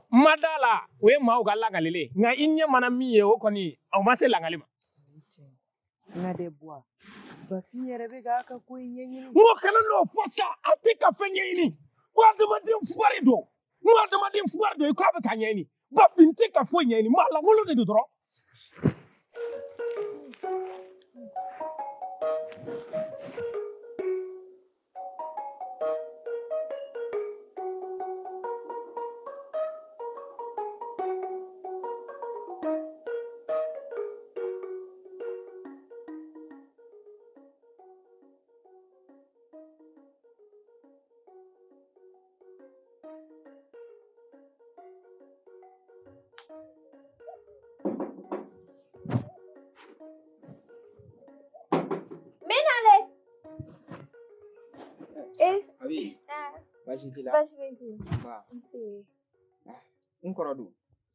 N ma da la, o ye maaw ka lakalili ye, nka i ɲɛ mana min ye, o kɔni o ma se lakali ma. Nka dɛ Buwa, Bafin yɛrɛ bɛ k'a ka ko in ɲɛɲini. N ko kana n'o fɔ sa, a tɛ ka fɛn ɲɛɲini. Ko adamaden fugari don, n ko adamaden fugari don, i k'a bɛ ka ɲɛɲini. Bafin tɛ ka foyi ɲɛɲini, maa lankolon de don dɔrɔn. Abi, baasi t'i la? Baasi bɛ yen. Nba. Nse. N kɔrɔ dun?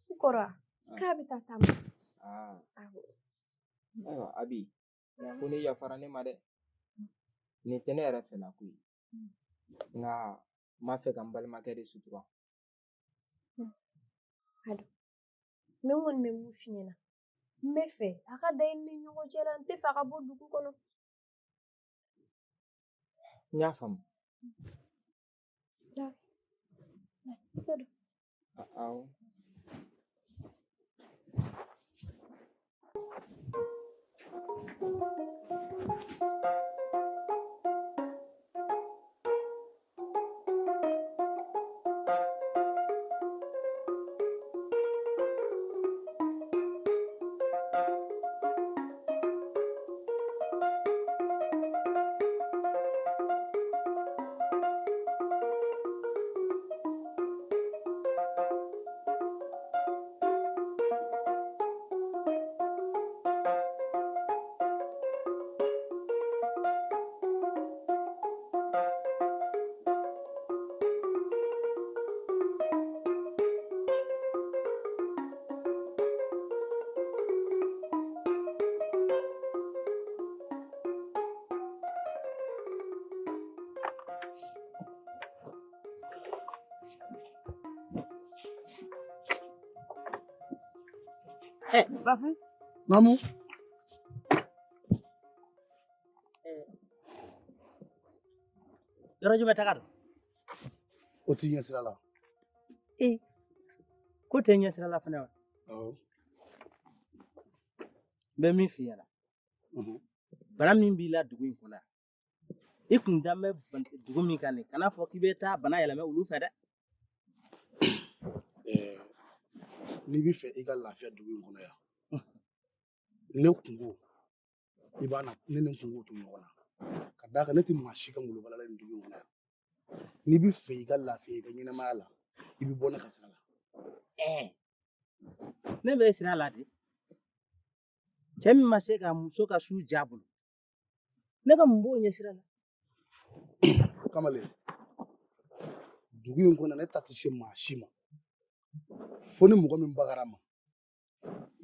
N kɔrɔ wa? K'a bɛ taa taama. Awɔ. Ayiwa Abi, ko ne yafara ne ma dɛ. Nin tɛ ne yɛrɛ fɛla ko ye. Nka n b'a fɛ ka n balimakɛ de sutura. Ado, ne kɔni bɛ mun f'i ɲɛna? N bɛ fɛ a ka da i ni ɲɔgɔn cɛ la, n tɛ fɛ a ka bɔ dugu kɔnɔ. N y'a faamu. Awɔ. Bafu. Naamu. Yɔrɔ jumɛn taga don? O t'i ɲɛ sira la. Ee, ko tɛ ɲɛ sira la fɛnɛ wa? Awɔ. N bɛ min f'i ɲɛna. Bana min b'i la dugu in kɔnɔ yan, i kun dan bɛ dugu min kan nin, kana fɔ k'i bɛ taa bana yɛlɛma olu fɛ dɛ. N'i bɛ fɛ i ka lafiya dugu in kɔnɔ yan, ne kunko i b'a na ne ni n kunko to ɲɔgɔn na, ka d'a kan ne tɛ maa si ka molobala la nin dugu in kɔnɔ yan. N'i bɛ fɛ i ka lafiya i ka ɲɛnamaya la, i bɛ bɔ ne ka sira la. Ne bɛ sira la de. Cɛ min ma se ka muso ka su diya bolo, ne ka mun b'o ɲɛ sira la? Kamalen, dugu in kɔnɔ ne ta tɛ se maa si ma fo ni mɔgɔ min bagara ma.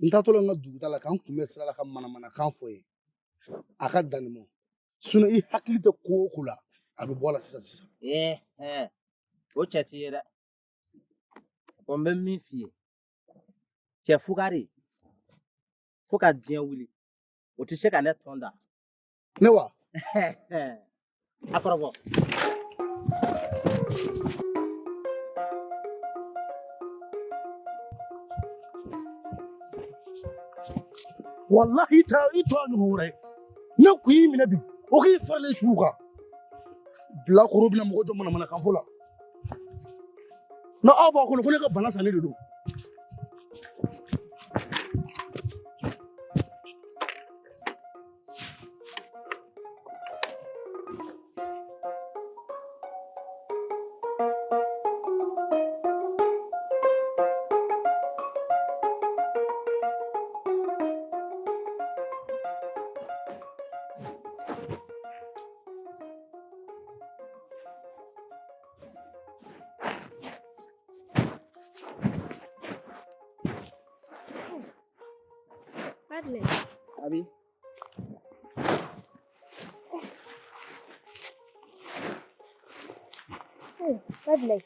N taatɔ la n ka duguta la ka n kunbɛn sira la ka manamanakan fɔ ye, a ka dan nin ma. Sinon i hakili tɛ ko o ko la, a bɛ bɔ a la sisan sisan. O cɛ t'i ye dɛ. Ko n bɛ min f'i ye, cɛ fugari fo ka diɲɛ wuli, o tɛ se ka ne tɔn da. Ne wa? A kɔrɔbɔ. Wallahi ta i to a ɲɔgɔn wɛrɛ ye. Ne kun y'i minɛ bi, o k'i faralen su kan. Bilakoro bɛna mɔgɔ jɔ manamanakan fɔ la. Na aw b'a kɔnɔ ko ne ka bana sannen de don. Badile. Abi. Badile.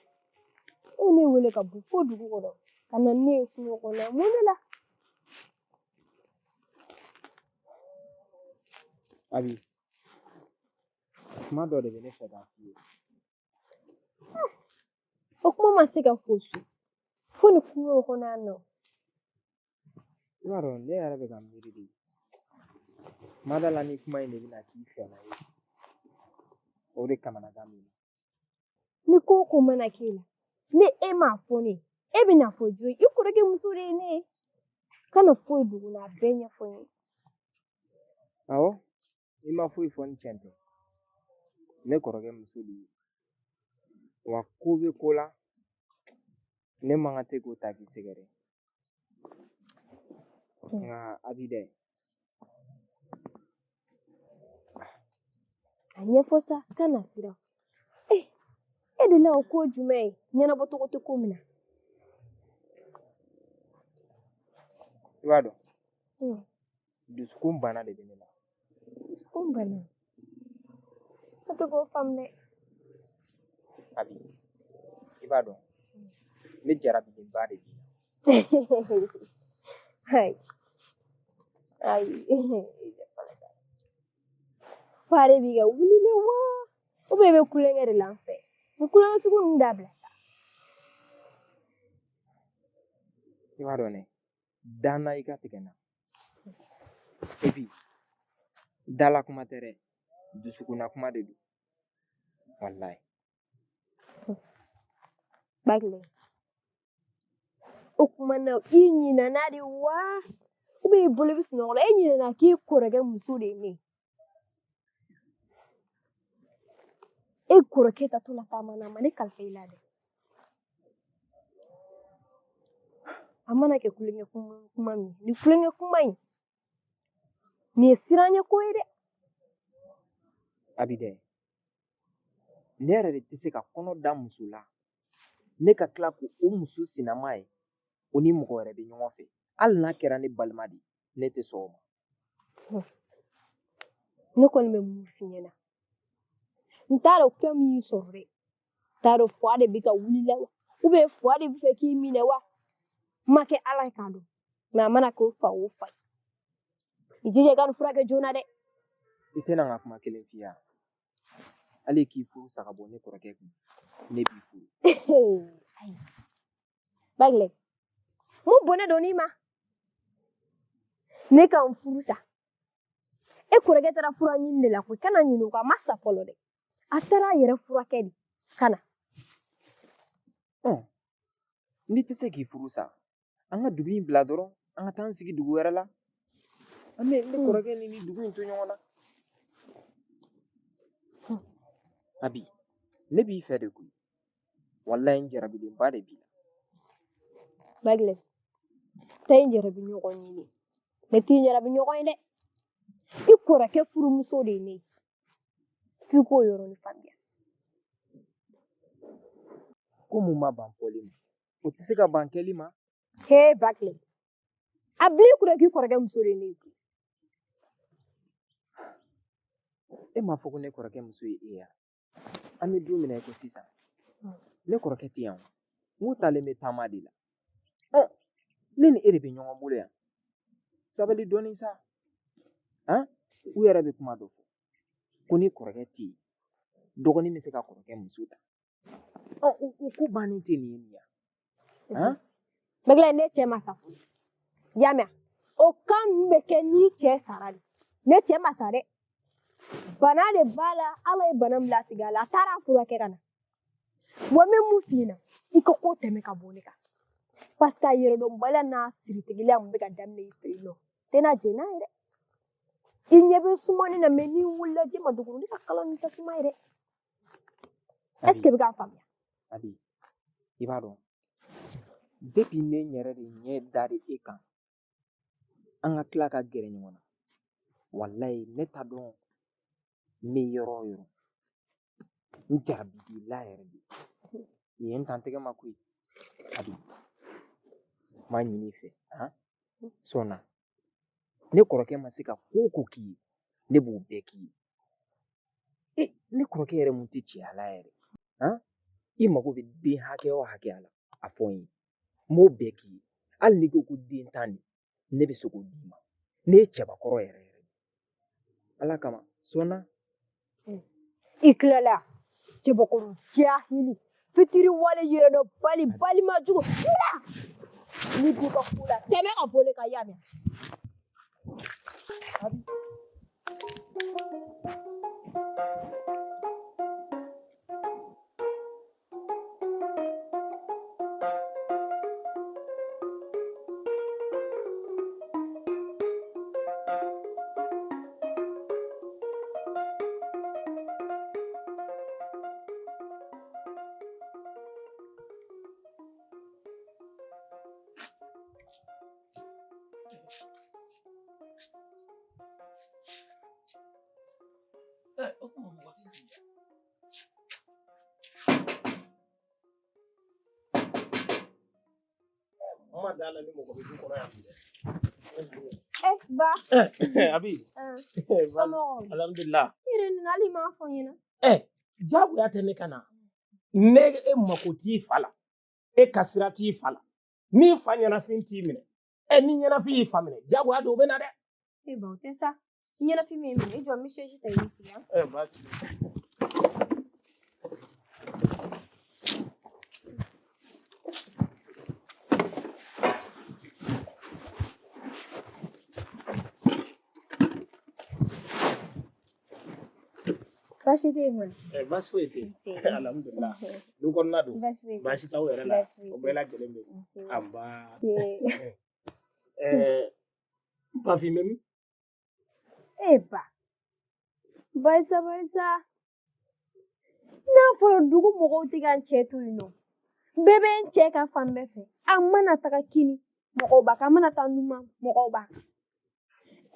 E ne wele ka bɔ fo dugu kɔnɔ ka na ne ye kungo kɔnɔ, mun de la? Abi, kuma dɔ de bɛ ne fɛ k'a f'i ye. O kuma ma se ka fɔ so fo ni kungo kɔnɔ yan nɔ. I b'a dɔn ne yɛrɛ bɛ ka miiri de. Kuma da la ni kuma in de bɛna k'i fɛla ye. O de kamanagan b'i la. Ni ko o ko mana k'e la, ni e m'a fɔ ne ye, e bɛna fɔ jɔn ye? I kɔrɔkɛ muso de ye ne ye. Kana foyi dogo n na, a bɛɛ ɲɛfɔ n ye. Awɔ, i ma foyi fɔ ni tiɲɛ tɛ. Ne kɔrɔkɛ muso de ye. Wa ko bɛ ko la, ne man kan tɛ k'o ta k'i sɛgɛrɛ. Nka Abi dɛ. A ɲɛfɔ sa, kana siran. E de la o ko jumɛn ye? Ɲɛnabɔ tɔgɔ tɛ ko min na. I b'a dɔn. Dusukun bana de bɛ ne la. Dusukun bana? Ne tɛ k'o faamu dɛ. Abi, i b'a dɔn. Ne jarabilenba de b'i la. Ayi. Ayi. Fa de b'i ka wuli le wa? Ou bien i bɛ kulonkɛ de la an fɛ? Ni kulonkɛ sugu ninnu dabila sa. I b'a dɔn dɛ, dan na i ka tigɛ n na. Et puis, dala kuma tɛ dɛ, dusukunna kuma de don. Walayi. Bakile, o kuma na i ɲinɛna de wa? Ou bien i bolo bɛ sunɔgɔ la, e ɲinɛna k'i kɔrɔkɛ muso de ye ne ye. E kɔrɔkɛ tatɔ la taama na, a ma ne kalifa i la dɛ. A mana kɛ kulonkɛ kuma min ye, nin kulonkɛ kuma in, nin ye siranɲɛ ko ye dɛ. Abi dɛ, ne yɛrɛ de tɛ se ka kɔnɔ da muso la, ne ka tila k'o muso sinama ye, o ni mɔgɔ wɛrɛ bɛ ɲɔgɔn fɛ. Hali n'a kɛra ne balima de ye, ne tɛ sɔn o ma. Ne kɔni bɛ mun f'i ɲɛna? N t'a dɔn fɛn min y'i sɔrɔ dɛ. N t'a dɔn fa de bɛ ka wuli la wa? Ou bien fa de bɛ fɛ k'i minɛ wa? Ma kɛ Ala ye k'a dɔn. Mais a mana k'o fa o fa ye, i jija i ka nin furakɛ joona dɛ. I tɛna n ka kuma kelen f'i ye wa? Hali k'i furu sa ka bɔ ne kɔrɔkɛ kun, ne b'i furu. Ayi Bagilɛ, mun bɔnɛ donn'i ma? Ne ka n furu sa, e kɔrɔkɛ taara fura ɲini de la koyi. Kana ɲinɛ o kɔ, a ma sa fɔlɔ dɛ, a taara a yɛrɛ furakɛ de ka na. N'i tɛ se k'i furu sa, an ka dugu in bila dɔrɔn, an ka taa an sigi dugu wɛrɛ la. An bɛ ne kɔrɔkɛ ni dugu in to ɲɔgɔn na. Abi, ne b'i fɛ de koyi. Walayi n jarabilenba de b'i la. Bagilɛ, taa i jarabi ɲɔgɔn ɲini. Ne t'i jarabi ɲɔgɔn ye dɛ. I kɔrɔkɛ furumuso de ye ne ye. F'i k'o yɔrɔnin faamuya. Ko mun ma ban fɔli ma, o tɛ se ka ban kɛli ma. He Bagilɛ, a bila i kunna k'i kɔrɔkɛ muso de ye ne ye. E m'a fɔ ko ne kɔrɔkɛ muso ye e ye wa? An bɛ don min na i ko sisan, ne kɔrɔkɛ tɛ yan o. N ko taalen bɛ taama de la. Ne ni e de bɛ ɲɔgɔn bolo yan. Sabali dɔɔnin sa. Han? U yɛrɛ bɛ kuma dɔ fɔ. Ko ni kɔrɔkɛ tɛ yen, dɔgɔnin bɛ se ka kɔrɔkɛ muso ta. O ko bannen tɛ nin ye nin ye wa? Han? Bagilɛ, ne cɛ ma sa fɔlɔ. I y'a mɛn? O kan ninnu bɛ kɛ n'i cɛ sara de. Ne cɛ ma sa dɛ. Bana de b'a la, Ala ye bana min latigɛ a la, a taara a furakɛ ka na. Wa n bɛ mun f'i ɲɛna, i ka ko tɛmɛ ka bɔ ne kan. Parce que a yɛrɛdɔnbaliya n'a siritigɛla mun bɛ ka daminɛ i fɛ yen nɔ, tɛna jɛn n'a ye dɛ. I ɲɛ bɛ sumani na, mais n'i wulila ji ma dogo, ne ka kalan nin tɛ suma ye dɛ. Est ce que i bɛ k'a faamuya? Abi, i b'a dɔn, depuis ne yɛrɛ de ɲɛ dar'i e kan, an ka tila ka gɛrɛ ɲɔgɔn na. Walayi, ne t'a dɔn n bɛ yɔrɔ o yɔrɔ. N jarabila yɛrɛ de. Nin ye n tan tɛgɛ ma koyi. Abi, n b'a ɲini i fɛ, han? Sɔn na. Ne kɔrɔkɛ ma se ka ko o ko k'i ye, ne b'o bɛɛ k'i ye. E, ne kɔrɔkɛ yɛrɛ mun tɛ cɛya la yɛrɛ, han? I mago bɛ den hakɛ o hakɛya la, a fɔ n ye. N b'o bɛɛ k'i ye. Hali n'i ko ko den 10 de, ne bɛ se k'o d'i ma. Ne ye cɛbakɔrɔ yɛrɛ yɛrɛ de. Ala kama, sɔn na. I tilala cɛbakɔrɔ jahili fitiri wale yɛrɛdɔnbali balima jugu ni b'i ka ko la tɛmɛ ka bɔ ne kan, i y'a mɛn? O kuma mɔgɔ tɛ yen. N ma d'a la ni mɔgɔ bɛ du kɔnɔ yan bi dɛ. Eh, ba. Abi. Somɔgɔw? Alhamdulillah. I yɛrɛ nana hali i m'a fɔ n ɲɛna. Jagoya tɛ ne ka na. Ne e mako t'i fa la. E ka sira t'i fa la. N'i fa ɲɛnafin t'i minɛ. Ni ɲɛnafin y'i fa minɛ, jagoya don o bɛ na dɛ. E ba, o tɛ sa. Ɲɛnafin min minɛ, i jɔ n bɛ chaise ta i b'i sigi yan. Baasi. Baasi tɛ yen kɔni. Baasi foyi tɛ yen. Alhamdulillah. Du kɔnɔna don. Baasi foyi tɛ yen. Baasi t'aw yɛrɛ la. Baasi foyi O tɛ bɛɛ yen. lajɛlen bɛ yen. Nse. Anba. Bafin bɛ min? E ba. Barisa barisa. N'a fɔra dugu mɔgɔw tɛ ka n cɛ to yen nɔ. Bɛɛ bɛ n cɛ ka fan bɛɛ fɛ. A mana taga kini, mɔgɔw b'a kan. A mana taa numan, mɔgɔw b'a kan.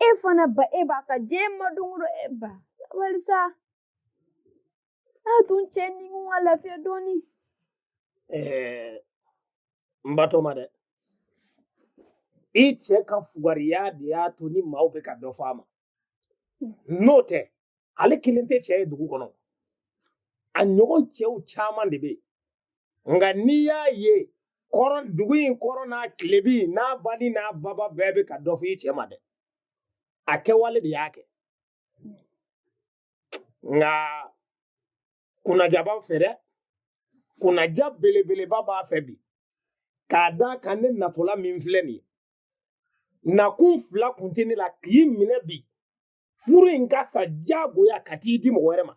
E fana ba, e b'a kan. Diɲɛ ma don o don, e ba. Sabali sa. A tun cɛ ni kun ka lafiya dɔɔni. N batɔma dɛ. I cɛ ka fugariya de y'a to ni maaw bɛ ka dɔ fɔ a ma. N'o tɛ, ale kelen tɛ cɛ ye dugu kɔnɔ. A ɲɔgɔn cɛw caman de bɛ yen. Nka n'i y'a ye Kɔrɔn dugu in kɔrɔn n'a tilebin n'a bani n'a baba bɛɛ bɛ ka dɔ fɔ i cɛ ma dɛ. A kɛwale de y'a kɛ. Nka kunnaja b'a fɛ dɛ. Kunnaja belebeleba b'a fɛ bi. K'a d'a kan ne natɔla min filɛ nin ye. Nakun fila kun tɛ ne la k'i minɛ bi. Furu in ka sa diyagoya ka t'i di mɔgɔ wɛrɛ ma.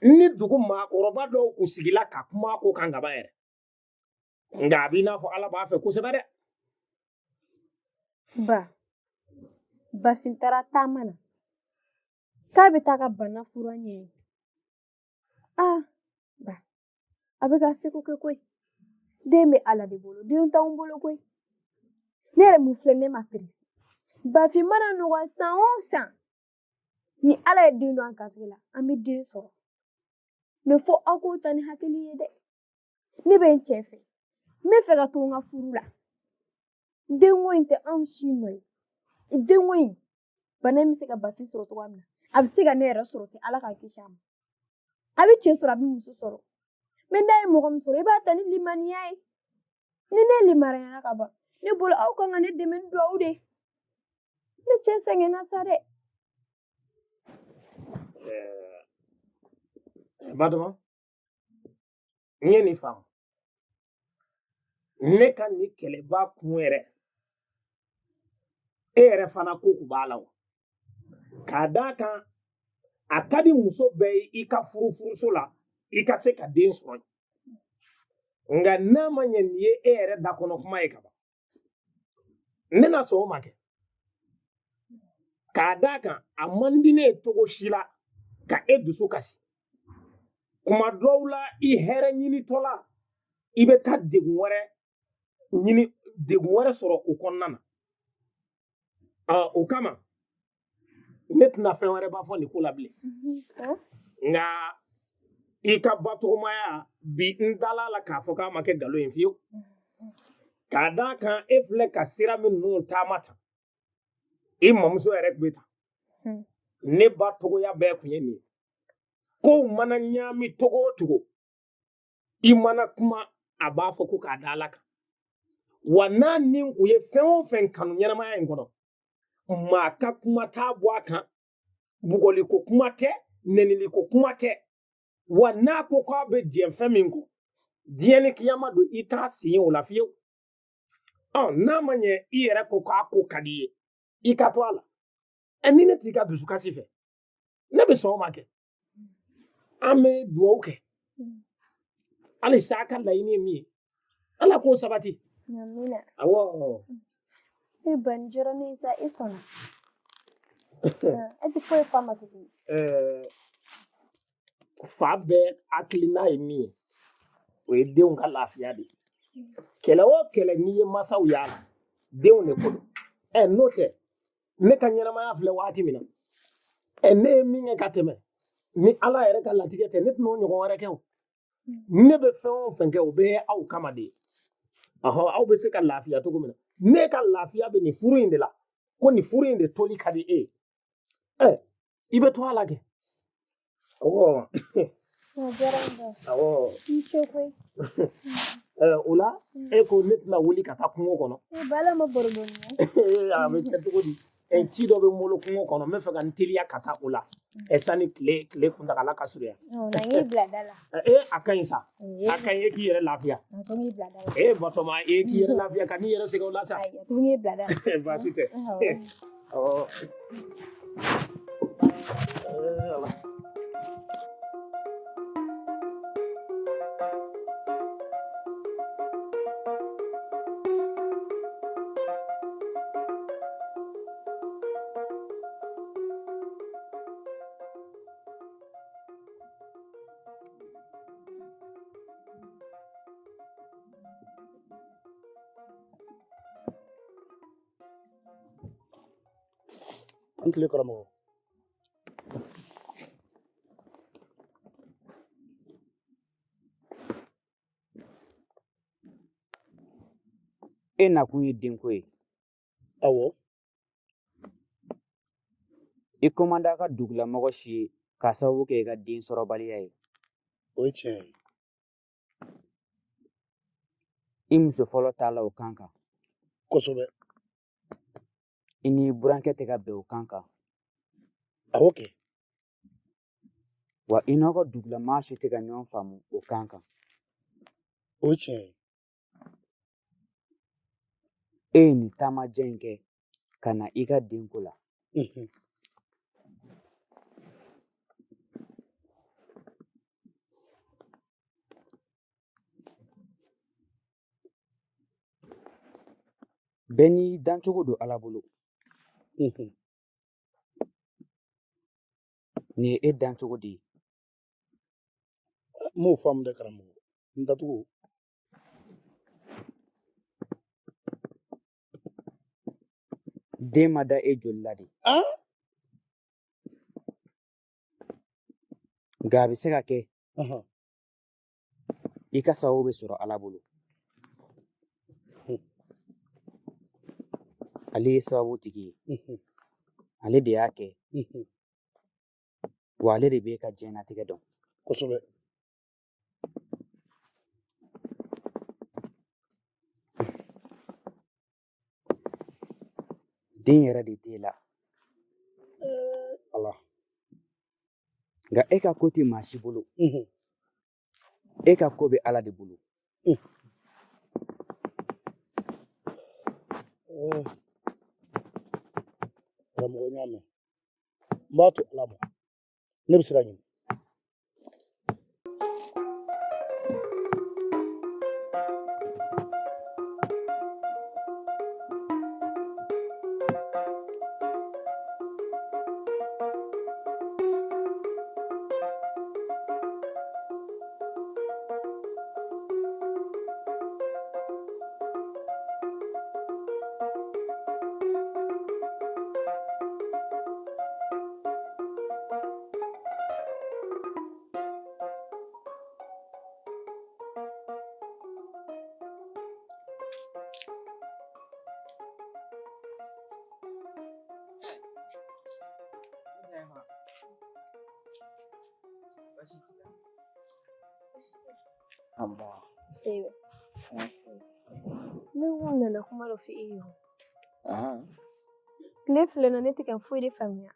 Ni dugu maakɔrɔba dɔw kun sigila ka kuma ko kan kaban yɛrɛ. Nka a b'i n'a fɔ Ala b'a fɛ kosɛbɛ dɛ. Ba, Bafin taara taama na. K'a bɛ taa ka bana fura ɲini. Aa, ba, a bɛ ka seko kɛ koyi. Den bɛ Ala de bolo, den t'anw bolo koyi. Ne yɛrɛ mun filɛ ne ma perese. Bafin mana nɔgɔya san o san. Ni Ala ye den don an garisɛgɛ la, an bɛ den sɔrɔ. Mɛ fo aw k'o ta ni hakili ye dɛ. Ne bɛ n cɛ fɛ. N bɛ fɛ ka to n ka furu la. Denko in tɛ anw si nɔ ye. Denko in, bana in bɛ se ka Bafin sɔrɔ cogoya min na, a bɛ se ka ne yɛrɛ sɔrɔ ten, Ala k'an kisi a ma. A bɛ cɛ sɔrɔ, a bɛ muso sɔrɔ. Mɛ n'a ye mɔgɔ min sɔrɔ, i b'a ta ni limaniya ye. Ni ne limaniyara ka ban, ne bolo aw kan ka ne dɛmɛ ni duwawu de ye. Ne cɛ sɛgɛnna sa dɛ. Batɔma, n ye nin faamu. Ne ka nin kɛlɛba kun yɛrɛ, e yɛrɛ fana ko kun b'a la o. K'a d'a kan, a ka di muso bɛɛ ye i ka furu furuso la, i ka se ka den sɔrɔ. Nka n'a ma ɲɛ nin ye e yɛrɛ da kɔnɔ kuma ye ka ban, ne na sɔn o ma kɛ. K'a d'a kan, a man di ne ye cogo si la ka e dusu kasi. Kuma dɔw la, i hɛrɛ ɲinitɔ la, i bɛ taa degun wɛrɛ ɲini, degun wɛrɛ sɔrɔ o kɔnɔna na. O kama, ne tɛna fɛn wɛrɛ ba fɔ nin ko la bilen. Nka i ka batɔgɔmaya bi n dala la k'a fɔ k'a ma kɛ nkalon ye fiyewu. K'a d'a kan e filɛ ka sira min ninnu taama tan, i mamuso yɛrɛ tun bɛ tan. Ne ba togoya bɛɛ tun ye nin ye. Kow mana ɲaami togo o togo, i mana kuma a b'a fɔ ko k'a da Ala kan. Wa n'a ni kun ye fɛn o fɛn kanu ɲɛnamaya in kɔnɔ, maa ka kuma t'a bɔ a kan, bugɔliko kuma tɛ, nɛniliko kuma tɛ. Wa n'a ko k'a bɛ jɛn fɛn min kɔ, diɲɛ ni kiyama don, i t'a sen o la fiyewu. N'a ma ɲɛ i yɛrɛ ko k'a ko ka di i ye, i ka to a la. Ni ne t'i ka dusukasi fɛ, ne bɛ sɔn o ma kɛ. An bɛ duwawu kɛ. Halisa a ka laɲini ye min ye, Ala k'o sabati. Amina. Awɔ. E ba, nin diyara ne ye sa, e sɔnna. E tɛ foyi f'a ma tuguni. Fa bɛɛ hakilina ye min ye, o ye denw ka lafiya de ye. Kɛlɛ o kɛlɛ n'i ye masaw y'a la, denw de ko don. N'o tɛ, ne ka ɲɛnamaya filɛ waati min na, ne ye min kɛ ka tɛmɛ, ni Ala yɛrɛ ka latigɛ tɛ, ne tɛna o ɲɔgɔn wɛrɛ kɛ o. Ne bɛ fɛn o fɛn kɛ, o bɛɛ ye aw kama de ye. Aw bɛ se ka lafiya cogo min na, ne ka lafiya bɛ nin furu in de la, ko nin furu in de toli ka di e ye. I bɛ to a la kɛ. Awɔ. Awɔ. I ce koyi. O la, e ko ne tɛna wuli ka taa kungo kɔnɔ. Bala ma baro bɔ nin ye. A bɛ kɛ cogo di? Ci dɔ bɛ n bolo kungo kɔnɔ, n bɛ fɛ ka n teliya ka taa o la. Sani tile kuntagala ka surunya. Na n y'i bila da la. A ka ɲi sa. A ka ɲi, e k'i yɛrɛ lafiya. A ko n k'i bila da la. Batɔma, e k'i yɛrɛ lafiya ka n'i yɛrɛ sɛgɛn o la sa. Ayi, a ko n k'i bila da la. Baasi tɛ. Awɔ. Ala. An tile karamɔgɔ. E nakun ye denko ye. Awɔ. I ko man d'a ka dugulamɔgɔ si ye k'a sababu kɛ i ka den sɔrɔbaliya ye. O ye tiɲɛ ye. I muso fɔlɔ t'a la o kan kan. Kosɛbɛ. I n'i burankɛ tɛ ka bɛn o kan kan. Awɔ kɛ. Wa i n'aw ka dugulamaa si tɛ ka ɲɔgɔn faamu o kan kan. O ye tiɲɛ ye. E ye nin taamajan in kɛ ka na i ka denko la. Bɛɛ n'i dancogo don Ala bolo. Nin ye e dancogo de ye. N m'o faamu dɛ karamɔgɔ. N dacogo. Den ma da e joli la de. Nka a bɛ se ka kɛ i ka sababu bɛ sɔrɔ Ala bolo. Ale ye sababu tigi ye. Ale de y'a kɛ. Wa ale de b'e ka diɲɛlatigɛ dɔn. Kosɛbɛ. Den yɛrɛ de t'e la. Ala. Nka e ka ko tɛ maa si bolo. E ka ko bɛ Ala de bolo. Karamɔgɔ n y'a mɛn. N b'a to Ala ma. Ne bɛ sira ɲini. Ne ko nana kuma dɔ f'i ye. Tile fila in na ne tɛ ka foyi de faamuya.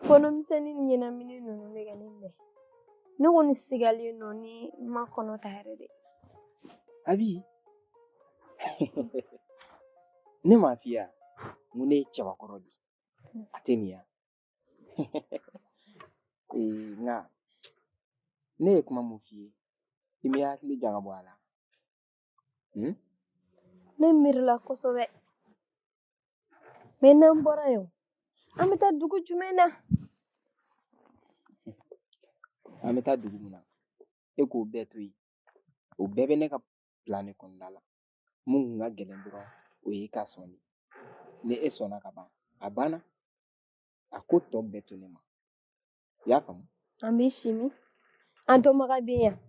Kɔnɔmisɛnnin ni ɲɛnamini ninnu bɛ ka ne minɛ. Ne kɔni sigalen don ni n ma kɔnɔ ta yɛrɛ de. Abi, ne m'a f'i ye n ko ne ye cɛbakɔrɔ de ye. A tɛ nin ya. Nka ne ye kuma mun f'i ye, i m'i hakili jagabɔ a la. Ne miirila kosɛbɛ. Mɛ n'an bɔra yen, an bɛ taa dugu jumɛn na? An bɛ taa dugu min na, e k'o bɛɛ to yen. O bɛɛ bɛ ne ka plan de kɔnɔna la. Mun kun ka gɛlɛn dɔrɔn, o ye e ka sɔn de. Ni e sɔnna ka ban, a banna. A ko tɔ bɛɛ to ne ma. I y'a faamu? An bɛ si min? An dɔnbaga bɛ yan.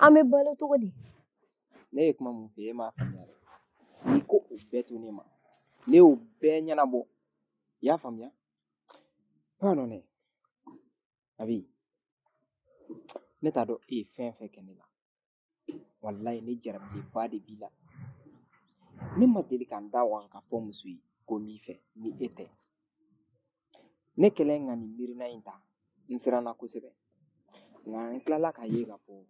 An bɛ balo cogo di? Ne ye kuma mun f'i ye, e m'a faamuya dɛ. N'i ko o bɛɛ to ne ma, ne y'o bɛɛ ɲɛnabɔ. I y'a faamuya? B'a dɔn dɛ, Abi, ne t'a dɔn e ye fɛn fɛn kɛ ne la. Walayi ne jarabilenba de b'i la. Ne ma deli ka n da waga ka fɔ muso ye ko n b'i fɛ ni e tɛ. Ne kɛlen ka nin miirina in ta, n siranna kosɛbɛ. Nka n tilala k'a ye k'a fɔ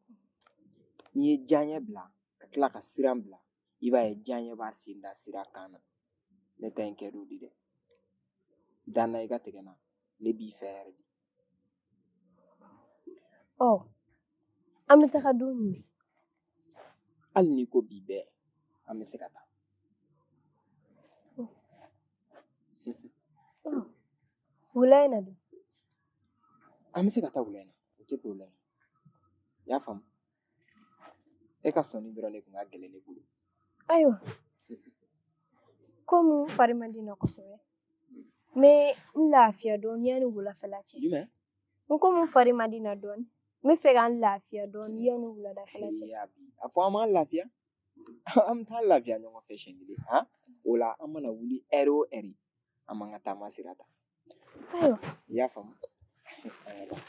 n'i ye diyaɲɛ bila ka tila ka siran bila, i b'a ye diyaɲɛ b'a sen da sira kan na. Ne ta in kɛr'o de dɛ. Dan na i ka tigɛ n na, ne b'i fɛ yɛrɛ de. Ɔ, an bɛ taga don jumɛn? Hali n'i ko bi bɛɛ, an bɛ se ka taa. Wula in na dun? An bɛ se ka taa wula in na, o tɛ problème ye. I y'a faamu? E ka sɔnni dɔrɔn de kun ka gɛlɛn ne bolo. Ayiwa, komi n fari man di n na kosɛbɛ, n bɛ n lafiya dɔɔni yanni wulafɛla cɛ. Jumɛn? N komi n fari man di n na dɔɔni, n bɛ fɛ ka n lafiya dɔɔni yanni wuladafɛla cɛ. A fɔ an b'an lafiya. An bɛ taa lafiya ɲɔgɔn fɛ siɲɛ kelen. Han? O la an mana wuli ɛri o ɛri, an b'an ka taama sira ta. Ayiwa. I y'a faamu? An ka taa.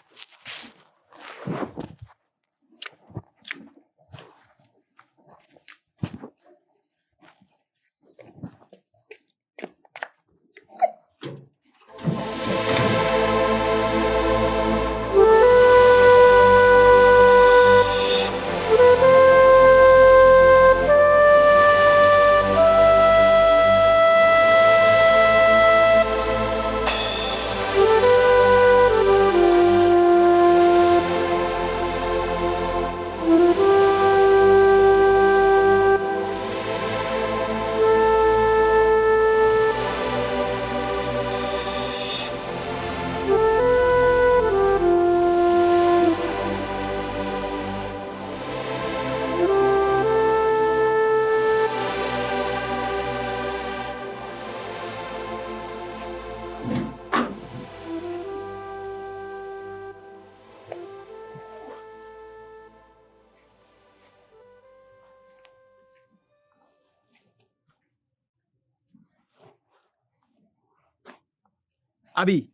Abi,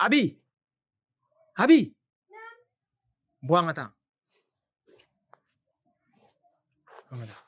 Abi, Abi. Bɔ an ka taa. An ka taa.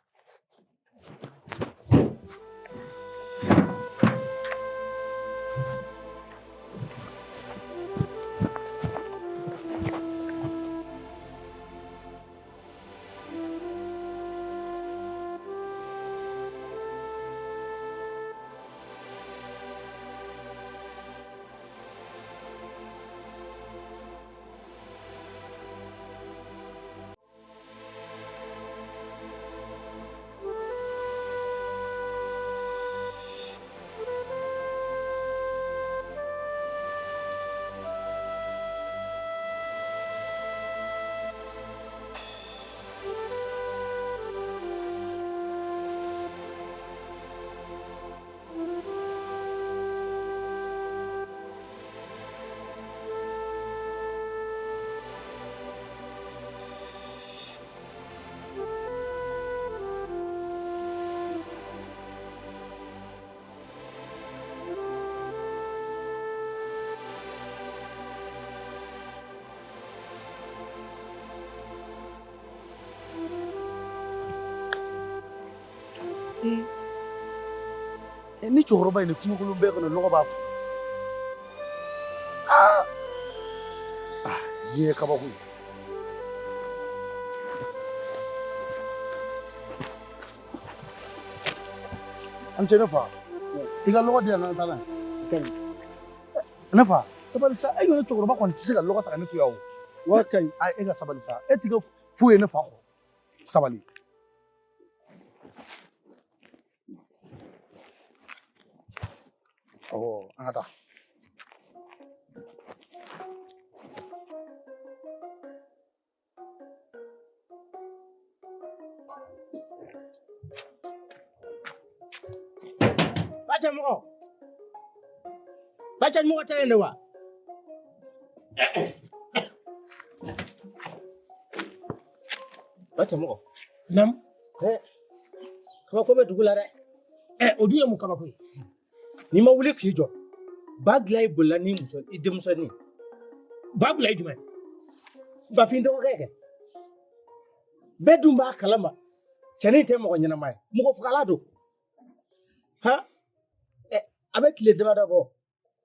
Ni cɛkɔrɔba in ni kungokolon bɛɛ kɔnɔ lɔgɔ b'a kun. Diɲɛ ye kabako ye. An cɛ ne fa, i ka lɔgɔ di yan ka taa n'a ye. Ne fa, sabali sa, e ne cɛkɔrɔba kɔni tɛ se ka lɔgɔ ta ka ne to yan o. Wa ka ɲi. E ka sabali sa, e tɛ kɛ foyi ye ne fa kɔ. Sabali. Awɔ, an ka taa. Bacɛ mɔgɔ. Bacɛ mɔgɔ tɛ yen de wa? Bacɛ mɔgɔ. Naamu. Kabako bɛ dugu la dɛ. O dun ye mun kabako ye? N'i ma wuli k'i jɔ, ba dilan i bolila ni muso i denmusonin. Ba bila i jumɛn? Bafin dɔgɔkɛ kɛ. Bɛɛ dun b'a kalama. Cɛnin tɛ mɔgɔ ɲɛnama ye. Mɔgɔ fagala don. Han? A bɛ tile damadɔ bɔ.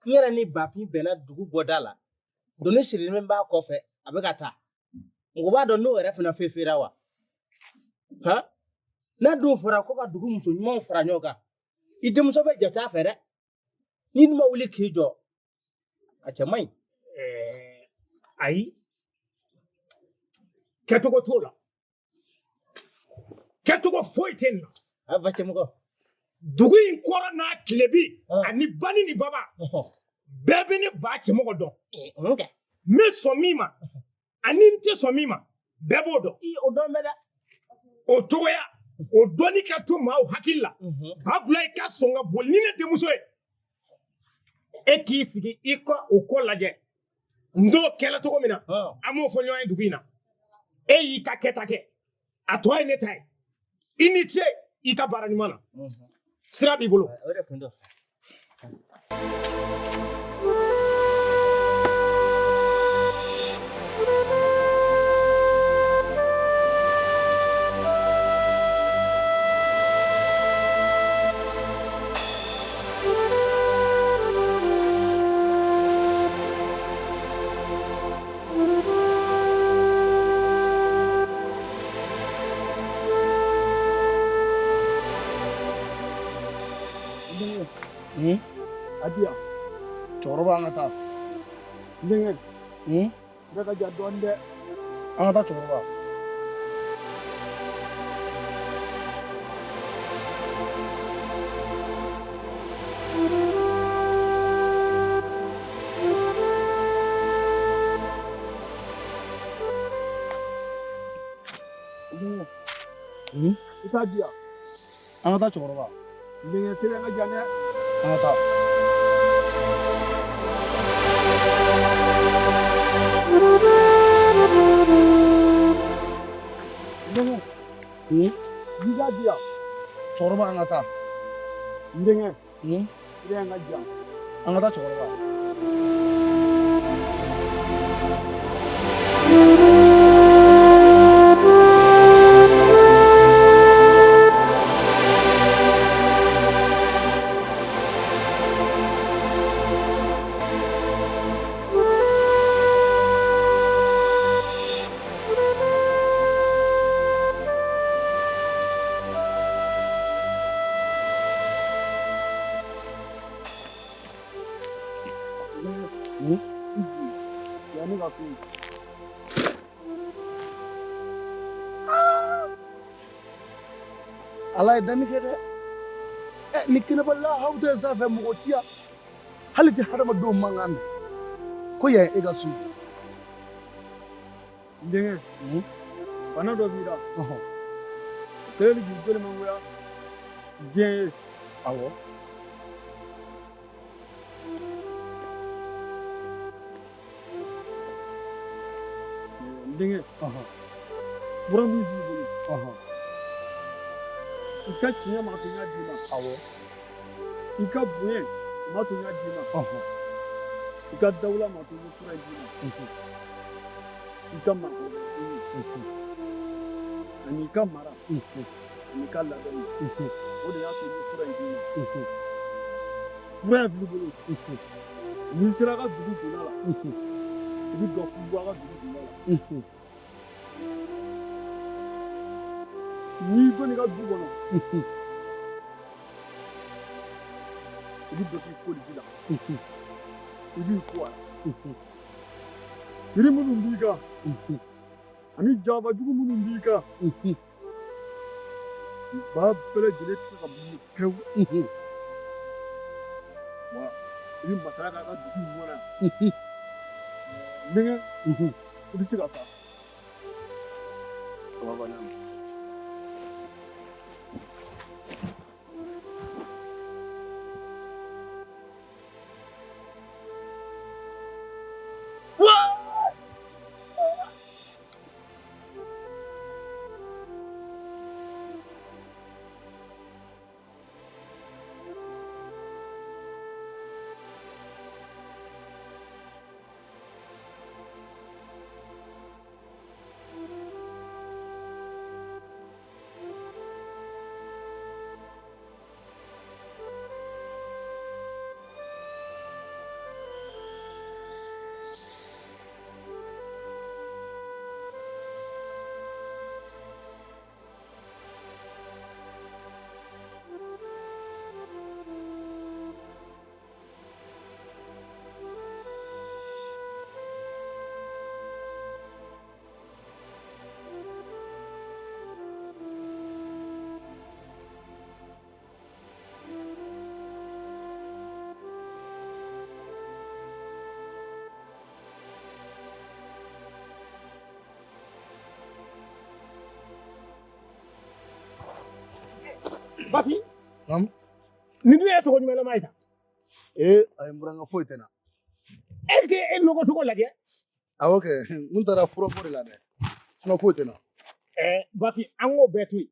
N yɛrɛ ni Bafin bɛnna dugu bɔda la. Doni sirilen b'a kɔfɛ, a bɛ ka taa. Mɔgɔ b'a dɔn n'o yɛrɛ fana fefera wa? Han? N'a dun fɔra ko ka dugu muso ɲumanw fara ɲɔgɔn kan, i denmuso bɛ jate a fɛ dɛ. N'i dun ma wuli k'i jɔ, a cɛ man ɲi. Ayi, kɛcogo t'o la. Kɛcogo foyi tɛ nin na. A bacɛmɔgɔ. Dugu in kɔrɔ n'a tilebi ani bani ni baba bɛɛ bɛ ne ba cɛmɔgɔ dɔn. N bɛ sɔn min ma ani n tɛ sɔn min ma bɛɛ b'o dɔn. O dɔn bɛ dɛ. O cogoya o dɔnni ka to maaw hakili la. Bagulayi ka sɔn ka boli ni ne denmuso ye. E k'i sigi i ka o ko lajɛ. N'o kɛra cogo min na, an b'o fɔ ɲɔgɔn ye dugu in na. E y'i ka kɛta kɛ, a tɔ ye ne ta ye. I ni ce i ka baara ɲuman na. Sira b'i bolo. O de kun don. Adiya. Cɛkɔrɔba an ka taa. N denkɛ. Bɛɛ ka ja dɔɔnin dɛ. An ka taa cɛkɔrɔba. I t'a di yan. An ka taa cɛkɔrɔba. N denkɛ teliya ka jan dɛ. An ka taa. N denkɛ. I t'a di yan. Cɛkɔrɔba an ka taa. N denkɛ. Teliya ka jan. An ka taa cɛkɔrɔba. Yanni ka so. Ala ye danni kɛ dɛ. Ɛ ni kɛnɛba lahaw tɛ sanfɛ mɔgɔ ti yan. Hali tɛ hadamadenw mankan mɛn. Ko yan ye e ka so ye. N denkɛ, bana dɔ b'i la. O kɛlen k'i joli mangoya diɲɛ ye. Awɔ. N denkɛ, fura min b'i bolo, i ka tiɲɛ ma to n y'a d'i ma. Awɔ. I ka bonya ma to n y'a d'i ma. I ka dawula ma to n ye fura in d'i ma. I ka maakɔrɔba ani i ka mara ani i ka ladamu, o de y'a to n ye fura in d'i ma. Fura in fil'i bolo, n'i sera a ka dugu donda la, i bɛ dɔ fu bɔ a ka dugu donda la. N'i donn'i ka du kɔnɔ, i bɛ dɔ k'i koliji la, i b'i ko a la. Yiri minnu b'i kan ani jaba jugu minnu b'i kan, u b'a bɛɛ lajɛlen tigɛ ka b'i ye pewu. Wa i bɛ masaya k'a ka dugu in kɔnɔ yan. N denkɛ, i bɛ se ka taa. Bafi. Naamu. Nin dun ye tɔgɔ ɲuman lamɛn ta. Ee ayi n burankɛ foyi tɛ n na. Est ce que e nɔgɔ cogo lajɛ? Awɔ kɛ, n taara furabɔ de la dɛ. Sinon foyi tɛ n na. Ɛɛ Bafi, an k'o bɛɛ to yen.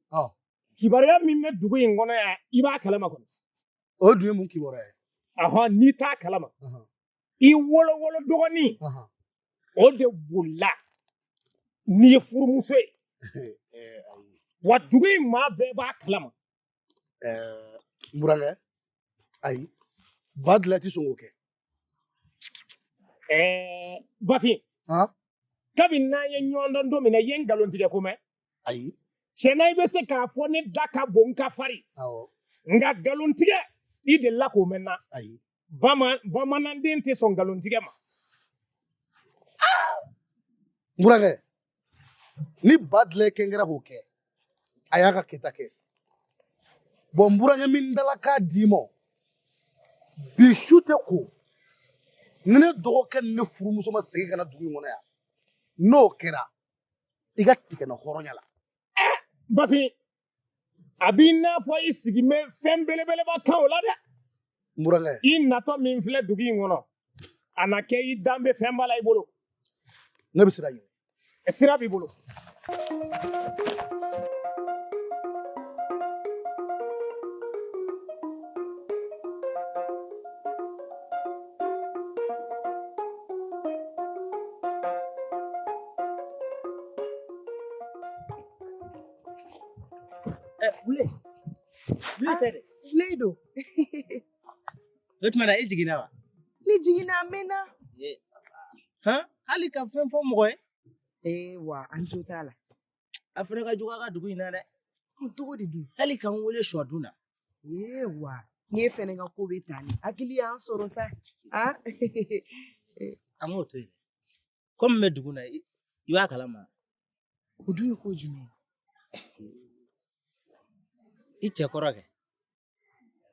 Kibaruya min bɛ dugu in kɔnɔ yan, i b'a kalama kɔni. O dun ye mun kibaruya ye? Ahɔn, n'i t'a kalama. I wolo wolo dɔgɔnin. O de bolila n'i ye furumuso ye. Wa dugu in maa bɛɛ b'a kalama. N burankɛ, ayi, Badila ti sɔn k'o kɛ. Bafi. Kabini n'an ye ɲɔgɔn dɔn don min na, i ye nkalon tigɛ ko mɛn? Ayi. Tiɲɛ na, i bɛ se k'a fɔ ne da ka bon n ka farin. Nka nkalon tigɛ, i delila k'o mɛn n na. Ayi. Bamananden tɛ sɔn nkalon tigɛ ma. N burankɛ, ni Badila ye kɛnkɛra k'o kɛ, a y'a ka kɛta kɛ. Bɔn n burankɛ min dala k'a d'i ma, bi su tɛ ko ni ne dɔgɔkɛ ni ne furumuso ma segin ka na dugu in kɔnɔ yan, n'o kɛra i ka tigɛ n na hɔrɔnya la. Bafi, a b'i n'a fɔ i sigi bɛ fɛn belebeleba kan o la dɛ. N burankɛ. I natɔ min filɛ dugu in kɔnɔ, a na kɛ i dan bɛ fɛnba la i bolo. Ne bɛ sira ɲini. Sira b'i bolo. Wule. Wule tɛ dɛ. Wule don. O tuma na e jiginna wa? Ne jiginna a mɛnna. Han, hali ka fɛn fɔ mɔgɔ ye. Ee wa an jo t'a la. A fana ka jugu a ka dugu in na dɛ. Cogo di dun? Hali k'an wele sɔ dun na. Ee wa n'e fɛnɛ ka ko bɛ tan ni hakili y'an sɔrɔ sa. An k'o to yen. Komi n bɛ dugu na i b'a kalama. O dun ye ko jumɛn ye? I cɛ kɔrɔ kɛ.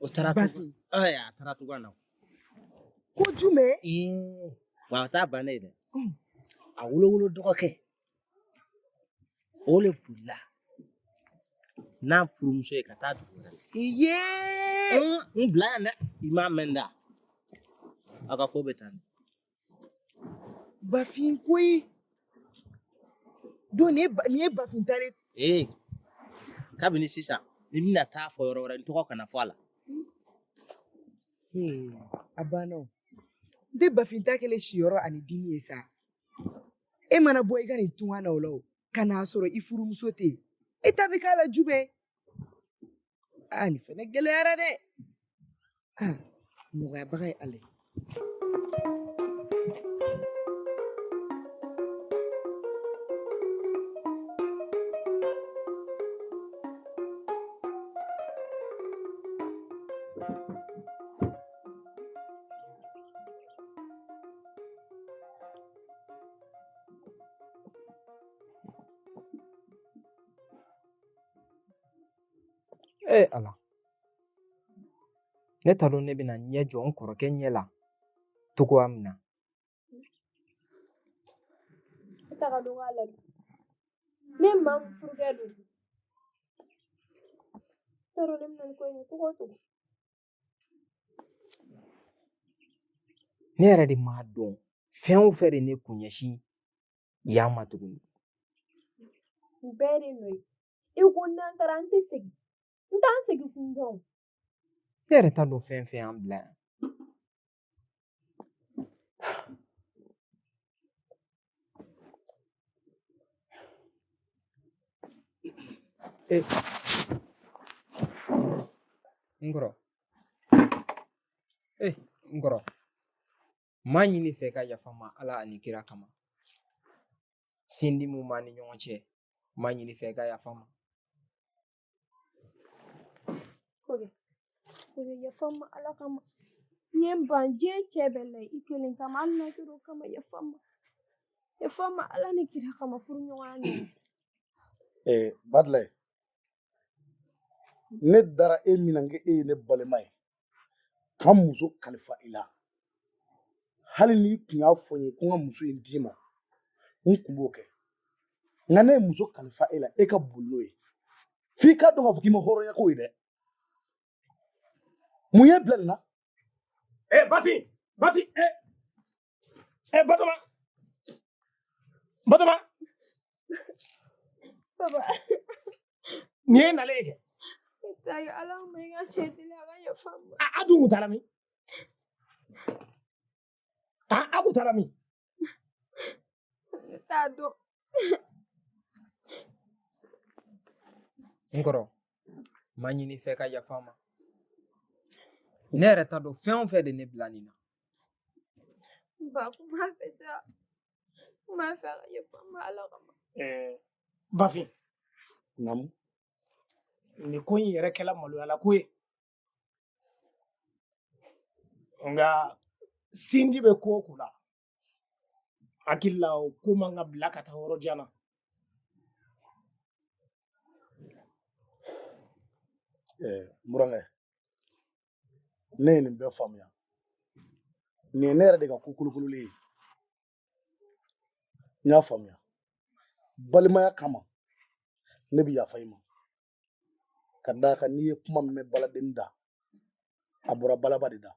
O taara Bafin. A taara tugun na. Ko jumɛn? Wa a t'a bannen ye dɛ. A wolowolo dɔgɔkɛ. O le bolila n'a furumuso ye ka taa dugu wɛrɛ la. Iye! N bila yan dɛ, i m'a mɛn da. Aw ka ko bɛ tan. Bafin koyi. Don nin ye Bafin ta de. Ee, kabini sisan ni bɛna taa fɔ yɔrɔ wɛrɛ n tɔgɔ kana fɔ a la. A banna o. N tɛ Bafin ta kɛlen siyɔrɔ ani dimi ye sa. E mana bɔ i ka nin tunga na o la o, ka n'a sɔrɔ i furumuso tɛ yen. E ta bɛ k'a la jumɛn? Aa nin fɛnɛ gɛlɛyara dɛ. Aa nɔgɔyabaga ye Ala ye. Ee Ala, ne t'a dɔn ne bɛna ɲɛ jɔ n kɔrɔkɛ ɲɛ la cogoya min na. Ne ta ka dɔgɔ a la dun. Ne maa min furukɛ don. Ne t'a dɔn ne bɛna nin ko in kɛ cogo o cogo. Ne yɛrɛ de m'a dɔn fɛn o fɛn de ne kun ɲɛsin yan ma tuguni. U bɛɛ de nɔ ye. I ko n'an taara an tɛ segin. N t'an segin kun dɔn. Ne yɛrɛ t'a dɔn fɛn fɛn y'an bila yan. Ee, n kɔrɔ. Ee, n kɔrɔ. N m'a ɲini i fɛ ka yafa n ma Ala ani kira kama. Sindi mun b'an ni ɲɔgɔn cɛ, n m'a ɲini i fɛ ka yafa n ma. Kɔkɛ, yafa n ma Ala kama. N ye n ban diɲɛ cɛ bɛɛ la i kelen kama, hali n'a kɛra o kama yafa n ma. Yafa n ma Ala ni kira kama furuɲɔgɔnya ni ɲɔgɔn cɛ. Badilɛ, ne dara e min na k'e ye ne balima ye, ka n muso kalifa i la. Hali n'i tun y'a fɔ n ye ko n ka muso in d'i ma, n tun b'o kɛ. Nka ne ye muso kalifa e la, e ka boli n'o ye. F'i k'a dɔn k'a fɔ k'i ma hɔrɔnya ko ye dɛ. Mun y'e bila nin na? Bafin, Bafin, Batoma, Batoma. Baba. Nin ye nalen ye kɛ. Ne ta ye Ala ma i ka cɛ deli a ka yafa n ma. A dun kun taara min? A kun taara min? Ne t'a dɔn. N kɔrɔ, n m'a ɲini i fɛ ka yafa n ma. Ne yɛrɛ t'a dɔn fɛn o fɛn de ne bila nin na. Ba, kuma fɛ sa. Kuma fɛ ka yafa n ma Ala kama. Bafin. Naamu. Nin ko in yɛrɛ kɛla maloyala ko ye. Nka sinji bɛ ko o ko la, hakili la o ko man ka bila ka taa yɔrɔ jan na. N burankɛ, ne ye nin bɛɛ faamuya. Nin ye ne yɛrɛ de ka ko kolokololen ye. N y'a faamuya. Balimaya kama, ne bɛ yafa i ma. Ka d'a kan n'i ye kuma min mɛn baladen da, a bɔra balaba de da.